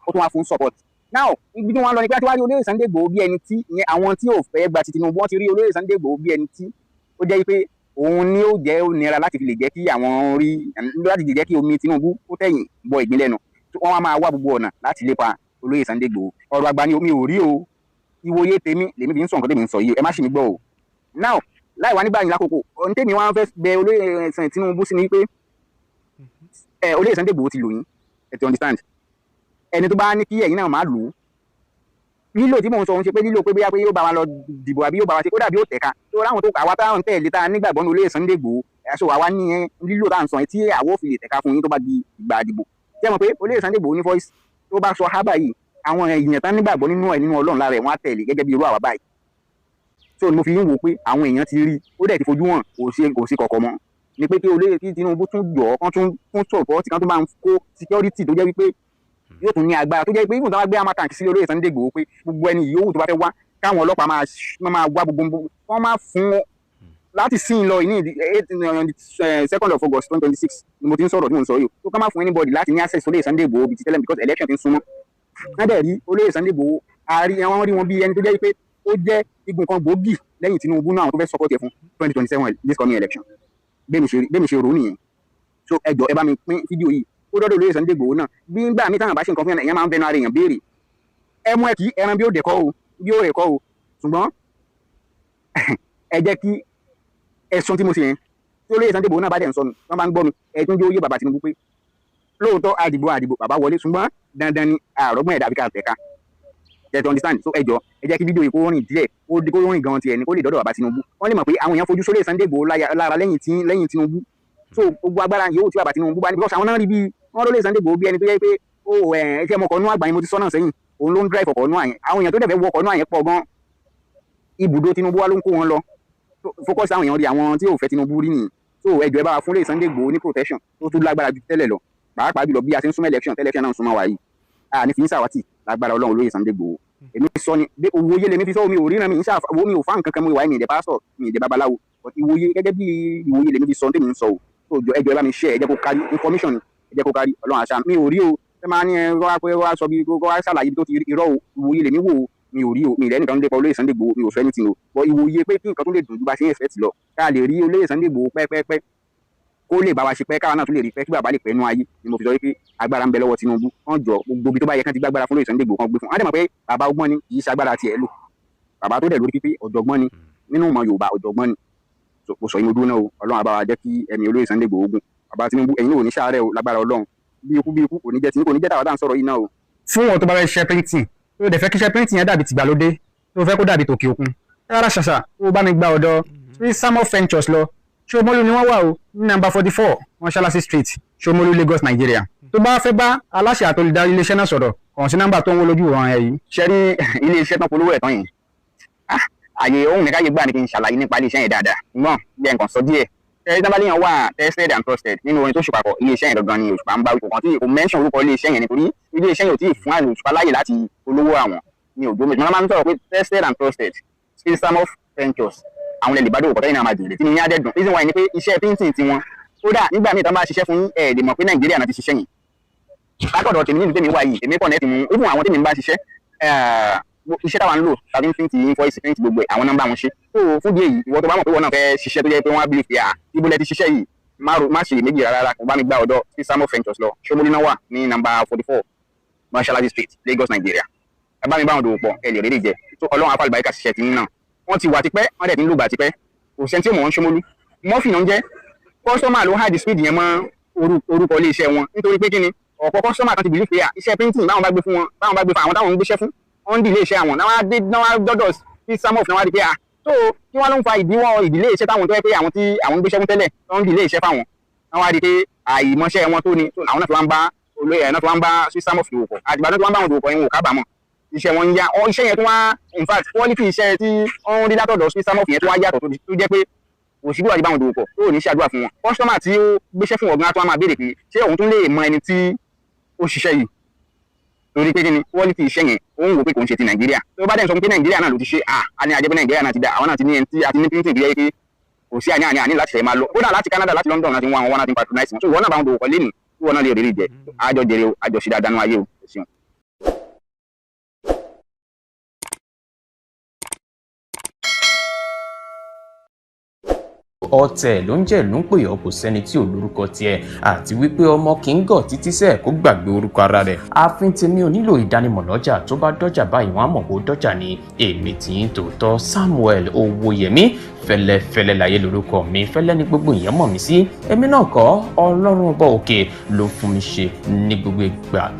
[SPEAKER 6] ó tún wá fún support. Now, ibi tí wọ́n lọ ni pé wọ́n ti wá rí olóyè Sunday Igboho bí ẹni tí ìyẹn àwọn tí ò fẹ́ gba ti Tinubu, wọ́n ti rí olóyè Sunday Igboho bí ẹni tí ó jẹ́ pé òun ni ó jẹ́ ó nira láti fi lè jẹ́ kí àwọn rí láti lè jẹ́ kí omi Tinubu ó tẹ̀yìn bọ ìgbín lẹ́nu. Wọ́n wá máa wá gbogbo ọ̀nà láti lépa olóyè Sunday Igboho. Ọ̀rọ̀ àgbà ni, omi ò rí o. Ìwòye tèmi lèmi fi ń sọ nǹkan tèmi ń sọ yìí, ẹ má ṣì mí gbọ́ o. Now, láì wá nígbà yín lákòókò, ohun tèmi wá fẹ́ bẹ olóyè Tinubu sí ni pé ẹ olóyè Sunday Igboho ti lò yín, ẹ ti understand. Ẹni tó bá ní kí ẹ̀yin náà máa lò ó, lílò tí mò ń sọ òun ṣe pé lílò pé bóyá pé yóò bá wa lọ dìbò àbí yóò bá wa ṣe, kódà bí ó tẹ̀ka tó ráwọn tó àwa táwọn tẹ̀lé tá a nígbàgbọ́ ní olóyè Sunday Igboho ẹ̀ṣọ́ àwa ní ẹ lílò tá à ń sọ yẹn tí àwọ̀ fi lè tẹ̀ka fún yín tó bá di ìgbà àdìbò. Tí ẹ mọ̀ pé olóyè Sunday Igboho ní voice, tó bá sọ hábà yìí, àwọn èèyàn tán nígbàgbọ́ nínú ẹ̀, nínú Ọlọ́run lára ẹ̀, wọ́n á tẹ̀lé gẹ́gẹ́ bí irú àwa báyìí. So ni mo fi ń wò pé àwọn èèyàn ti rí, ó dẹ̀ ti fojú hàn, kò ṣe kọ̀kọ̀ mọ́ ni pé kí olóyè kí Tinubu tún jọ̀ kán tún kún support, kán tún bá ń kó security tó jẹ́ wípé yóò tún ní agbára, tó jẹ́ pé even tó bá gbé armoured tank sílé olóyè Sunday Igboho, pé gbogbo ẹni yòówù tó bá fẹ́ wá, káwọn ọlọ́pàá máa wá gbogbo wọ́n máa fún láti sìn lọ ní 8 on the 2nd of August 2026 ni mo ti ń sọ̀rọ̀ tí mo ń sọ yìí, tó ká má fún anybody láti ní access olóyè Sunday Igboho bíi ti tẹ́lẹ̀, because election ti ń súnmọ́. Wọ́n dẹ̀ rí olóyè Sunday Igboho, àárí wọ́n rí wọn bí ẹni tó jẹ́ pé ó jẹ́ igun kan gbòógì lẹ́yìn Tinubu náà, àwọn tó fẹ́ support ẹ̀ fún 2027 this coming election. Bẹ́ẹ̀ mi ṣe rò ó nìyẹn. So ẹ jọ̀ọ́, ẹ bá mi pín fídíò yìí ó dọ́dọ̀ olóyè Sunday Igboho náà. Bí ngbà mí táwọn bá ṣe nǹkan fún yẹn, èèyàn máa ń fẹnu ara èèyàn béèrè. Ẹ mú ẹ kí ẹran bí ó dẹ̀kọ́ o, bí ó rẹ̀ kọ́ o, ṣùgbọ́n ẹ jẹ́ kí ẹ̀sùn tí mo ṣe yẹn tí olóyè Sunday Igboho náà bá dẹ̀ ń sọnù, wọ́n bá ń gbọ́ mi, ẹ tún jẹ́ ó yé bàbá Tinubu pé lóòótọ́ àdìbò àdìbò bàbá wọlé, ṣùgbọ́n dandan ni àrọ́gbọ́n ẹ̀dá àbíká tẹ̀ka. Ẹ ti understand? So ẹ jọ, ẹ jẹ́ kí fídíò yìí kó rìn díẹ̀, kó rìn gan tiẹ̀ ni, kó lè dọ́dọ̀ bàbá Tinubu. Wọ́n lè mọ̀ pé àwọn èèyàn fojú sólè Sunday Igboho lára lẹ́yìn Tinubu. So gbogbo agbára yòówù tí bàbá Tinubu bá ní, because àwọn náà rí bí wọ́n ló lè Sunday Igboho bí ẹni tó yẹ pé ó ẹ̀ ṣe ọmọkọ̀ nú àgbà yẹn, mo ti sọ náà sẹ́yìn, òun ló ń drive ọkọ̀ nú àyẹn. Àwọn èèyàn tó dẹ̀ fẹ́ wọ ọkọ̀ nú àyẹn pọ̀ gan. Ibùdó Tinubu wa ló ń kó wọn lọ. Focus àwọn èèyàn rí, àwọn tí ò fẹ́ Tinubu rí nìyí. So ẹ jọ̀ọ́, ẹ bá wa fún lè Sunday Igboho ní protection tó tún lágbára ju tẹ́lẹ̀ lọ, pàápàá jùlọ bí a ṣe ń súnmọ́ election, election náà ń súnmọ́ wa yìí. A ní fi ń sàwátì lágbára Ọlọ́run. Olóyè Sunday Igboho, èmi sọ ni bí òwòye lèmi fi sọ. Mi ò ríran, mi ń ṣàfà mi ò fá nǹkan kan, mo ìwà mi ìdẹ pásítọ̀, mi ìdẹ babaláwo, but ìwòye, gẹ́gẹ́ bí ìwòye lèmi fi sọ tèmi ń sọ o. So ẹ jọ̀ọ́, ẹ bá mi share, ẹ jẹ́ kó kárí. Information ni, ẹ jẹ́ kó kárí. Ọlọ́run àṣà mi ò rí o. Ẹ máa ní ẹ wá pé wá sọ bí kó wá ṣàlàyé bí tó ti irọ́ o. Ìwòye lèmi wò o, mi ò rí o. Mi ìrẹ́ nìkan lépa olóyè Sunday Igboho, mi ò sọ anything o, but ìwòye pé kí nǹkan tó lè dùn ju bá ṣe ń expect lọ, ká lè rí olóyè Sunday Igboho pẹ́pẹ́pẹ́, kó lè bá wa ṣe pẹ́, káwa náà tún lè rí pẹ́, kí bàbá lè pẹ́ nú ayé ni mo fi sọ wípé agbára ń bẹ lọ́wọ́ Tinubu. Wọ́n jọ gbogbo ibi tó bá yẹ kán ti gbàgbára fún olóyè Sunday Igboho, kan gbé fún wọn. Á dẹ̀ mọ̀ pé bàbá ọgbọ́n ni, kì í ṣe agbára tiẹ̀ lò. Bàbá tó dẹ̀ lórí pípé, ọ̀jọ̀gbọ́n ni nínú ìmọ̀ Yorùbá, ọ̀jọ̀gbọ́n ni. So mo sọ yín, mo dúró náà o. Ọlọ́run á bá wa jẹ́ kí ẹ̀mí olóyè Sunday Igboho gùn. Bàbá Tinubu, ẹ̀yin ò ní ṣàárẹ̀ o. Lágbára Ọlọ́run, bí ikú bí ikú kò ní jẹ́ tí kò ní jẹ́ tàwa tá à ń sọ̀rọ̀ yìí náà o.
[SPEAKER 7] Fún wọn tó bá fẹ́ ṣiṣẹ́ printing, tó dẹ̀ fẹ́ kí iṣẹ́ printing yẹn dàbí tìgbàlódé, tó fẹ́ kó dàbí tòkè òkun, rárá ṣàṣà, ó bá mi gba ọ̀dọ̀ Samo Ventures lọ. Ṣomolu ni wọ́n wà o, ní nàmbà 44 Mọ́ṣáláṣí Street, Ṣomolu, Lagos, Nigeria. Tó bá fẹ́ bá aláṣẹ àtolùdarí iléeṣẹ́ náà sọ̀rọ̀, kàn sí nọ́mbà tó ń wó lójú ìwọ̀n ẹ̀ yìí.
[SPEAKER 6] Ṣe rí iléeṣẹ́ tán polówó ẹ̀ tán yìí, àyè ohun mi káyé gbà ní kí n ṣàlàyé nípa iléeṣẹ́ yẹn dáadáa, ṣùgbọ́n bí ẹ̀ nǹkan sọ díẹ̀. Ṣe tí wọ́n wà tested and trusted nínú orin tó ṣùpàkọ̀, iléeṣẹ́ yẹn gangan ni Òṣùpá ń bá wí. Kò kàn tí kò mention orúkọ iléeṣẹ́ yẹn nítorí iléeṣẹ́ yẹn ò tí ì fún àlè Òṣùpá láyè láti polówó àwọn ní òjò méjì. Wọ́n máa ń sọ̀rọ̀ pé tested and trusted System of Ventures, àwọn ilẹ̀ ìbádòwò kọ́tẹ́ yìí náà máa jèrè tí ní adẹ́dùn. Reason why ni pé iṣẹ́ printing tiwọn, kódà nígbà míì tán bá ṣiṣẹ́ fún yín, ẹ̀ lè mọ̀ pé Nàìjíríà náà ti ṣiṣẹ́ yìí. Látọ̀dọ̀ tèmi, nílùú tèmi wà yìí, èmi connect mú even àwọn tèmi ń bá ṣiṣẹ́, iṣẹ́ táwa ń lò tàbí print invoice, print gbogbo ẹ̀, àwọn nọ́mbà wọn ṣe. So fún bí èyí, ìwọ tó bá mọ̀ pé wọn náà fẹ́ ṣiṣẹ́ tó jẹ́ pé wọ́n á bí fi à ibo lẹ ti ṣiṣẹ́ yìí, má ṣe méjì rárá, kò bá mi gbá ọ̀dọ̀ Samo Ventures lọ. Ṣomolu náà wà ní nàmbà 44 Mọ́ṣáláṣí Street, Lagos, Nigeria. Ẹ bá mi bá wọn dòwò pọ̀, ẹ lè rí jẹ tó. Ọlọ́run afálùbáríkà ṣiṣẹ́ ti ń náà. Wọ́n ti wà tipẹ́, wọ́n dẹ̀ ti ń lògbà tipẹ́. Kò sẹ́ni tí ò mọ̀ wọ́n. Ṣomolu Murphy náà ń jẹ́. Customer ló hide speed yẹn mọ́ orúkọ iléeṣẹ́ wọn, nítorí pé kíni, ọ̀pọ̀ customer kan ti believe pé à iṣẹ́ printing báwọn bá gbé fún wọn, báwọn bá gbé fún àwọn táwọn ń gbéṣẹ́ fún, wọ́n ń di iléeṣẹ́ àwọn náà wá dé náà wá dọ́dọ̀ sí Samof náà wá di pé à tó kí wọ́n ló ń fa ìdíwọ́ ìdílé iṣẹ́ táwọn tó yẹ pé àwọn tí àwọn ń gbéṣẹ́ fún tẹ́lẹ̀ tó ń di ilé iṣẹ́ fáwọn náà wá di pé àìmọṣẹ́ wọn tó ni tó àwọn náà fi wá ń bá olóyè náà fi wá ń bá Samof dòwò pọ̀. Àtìgbà tó fi wá ń bá wọn dòwò pọ̀ yẹn, wọn ò kábàámọ̀. Iṣẹ́ wọn ń yá ọ, iṣẹ́ yẹn tó wá, in fact, quality iṣẹ́ tí wọ́n ń rí látọ̀dọ̀ Samof yẹn tó wá yàtọ̀, tó jẹ́ pé kò sí bí wàá di báwọn dòwò pọ̀ tó ò ní ṣàdúrà fún wọn. Customer tí ó gbéṣẹ́ fún ọ̀gá tó wá máa béèrè pé ṣé òun tún lè mọ ẹni tí ó ṣiṣẹ́ yìí, torí pé kí ni, quality iṣẹ́ yẹn, ó ń wò pé kò ń ṣe ti Nàìjíríà. Tó bá dẹ̀ sọ pé Nàìjíríà náà ló ti ṣe à á ní ajẹ́ pé Nàìjíríà náà ti dá àwọn náà ti ní ẹni tí a ti ní printing tó yẹ pé kò sí àní àní àní láti ṣe máa lọ. Kódà láti Canada, láti London láti wọn àwọn náà ti patronize wọn. So ìwọ náà bá wọn dòwò pọ̀ lẹ́nu, ìwọ náà lè rí jẹ. Àjọ jèrè o, àjọ ṣe dáadáa nú ayé o. Ẹ ṣeun.
[SPEAKER 1] Ọ̀tẹ̀ ló ń jẹ́ ló ń pè ọ́, kò sẹ́ni tí ò lórúkọ tiẹ̀, àti wípé ọmọ kì í gọ̀ títí sẹ́ẹ̀ kó gbàgbé orúkọ ara rẹ̀. Ààfin tèmi ò nílò ìdánimọ̀ lọ́jà, tó bá dọ́jà báyìí wọ́n á mọ̀ kó dọ́jà ni. Èmi tì í tòótọ́, Samuel Owóyẹmí fẹlẹ́fẹlẹ́ láyé lórúkọ mi, fẹlẹ́ ní gbogbo èèyàn mọ̀ mí sí. Èmi náà kọ́, Ọlọ́run ọba òkè ló fún mi ṣe ní gbogbo ìgbà.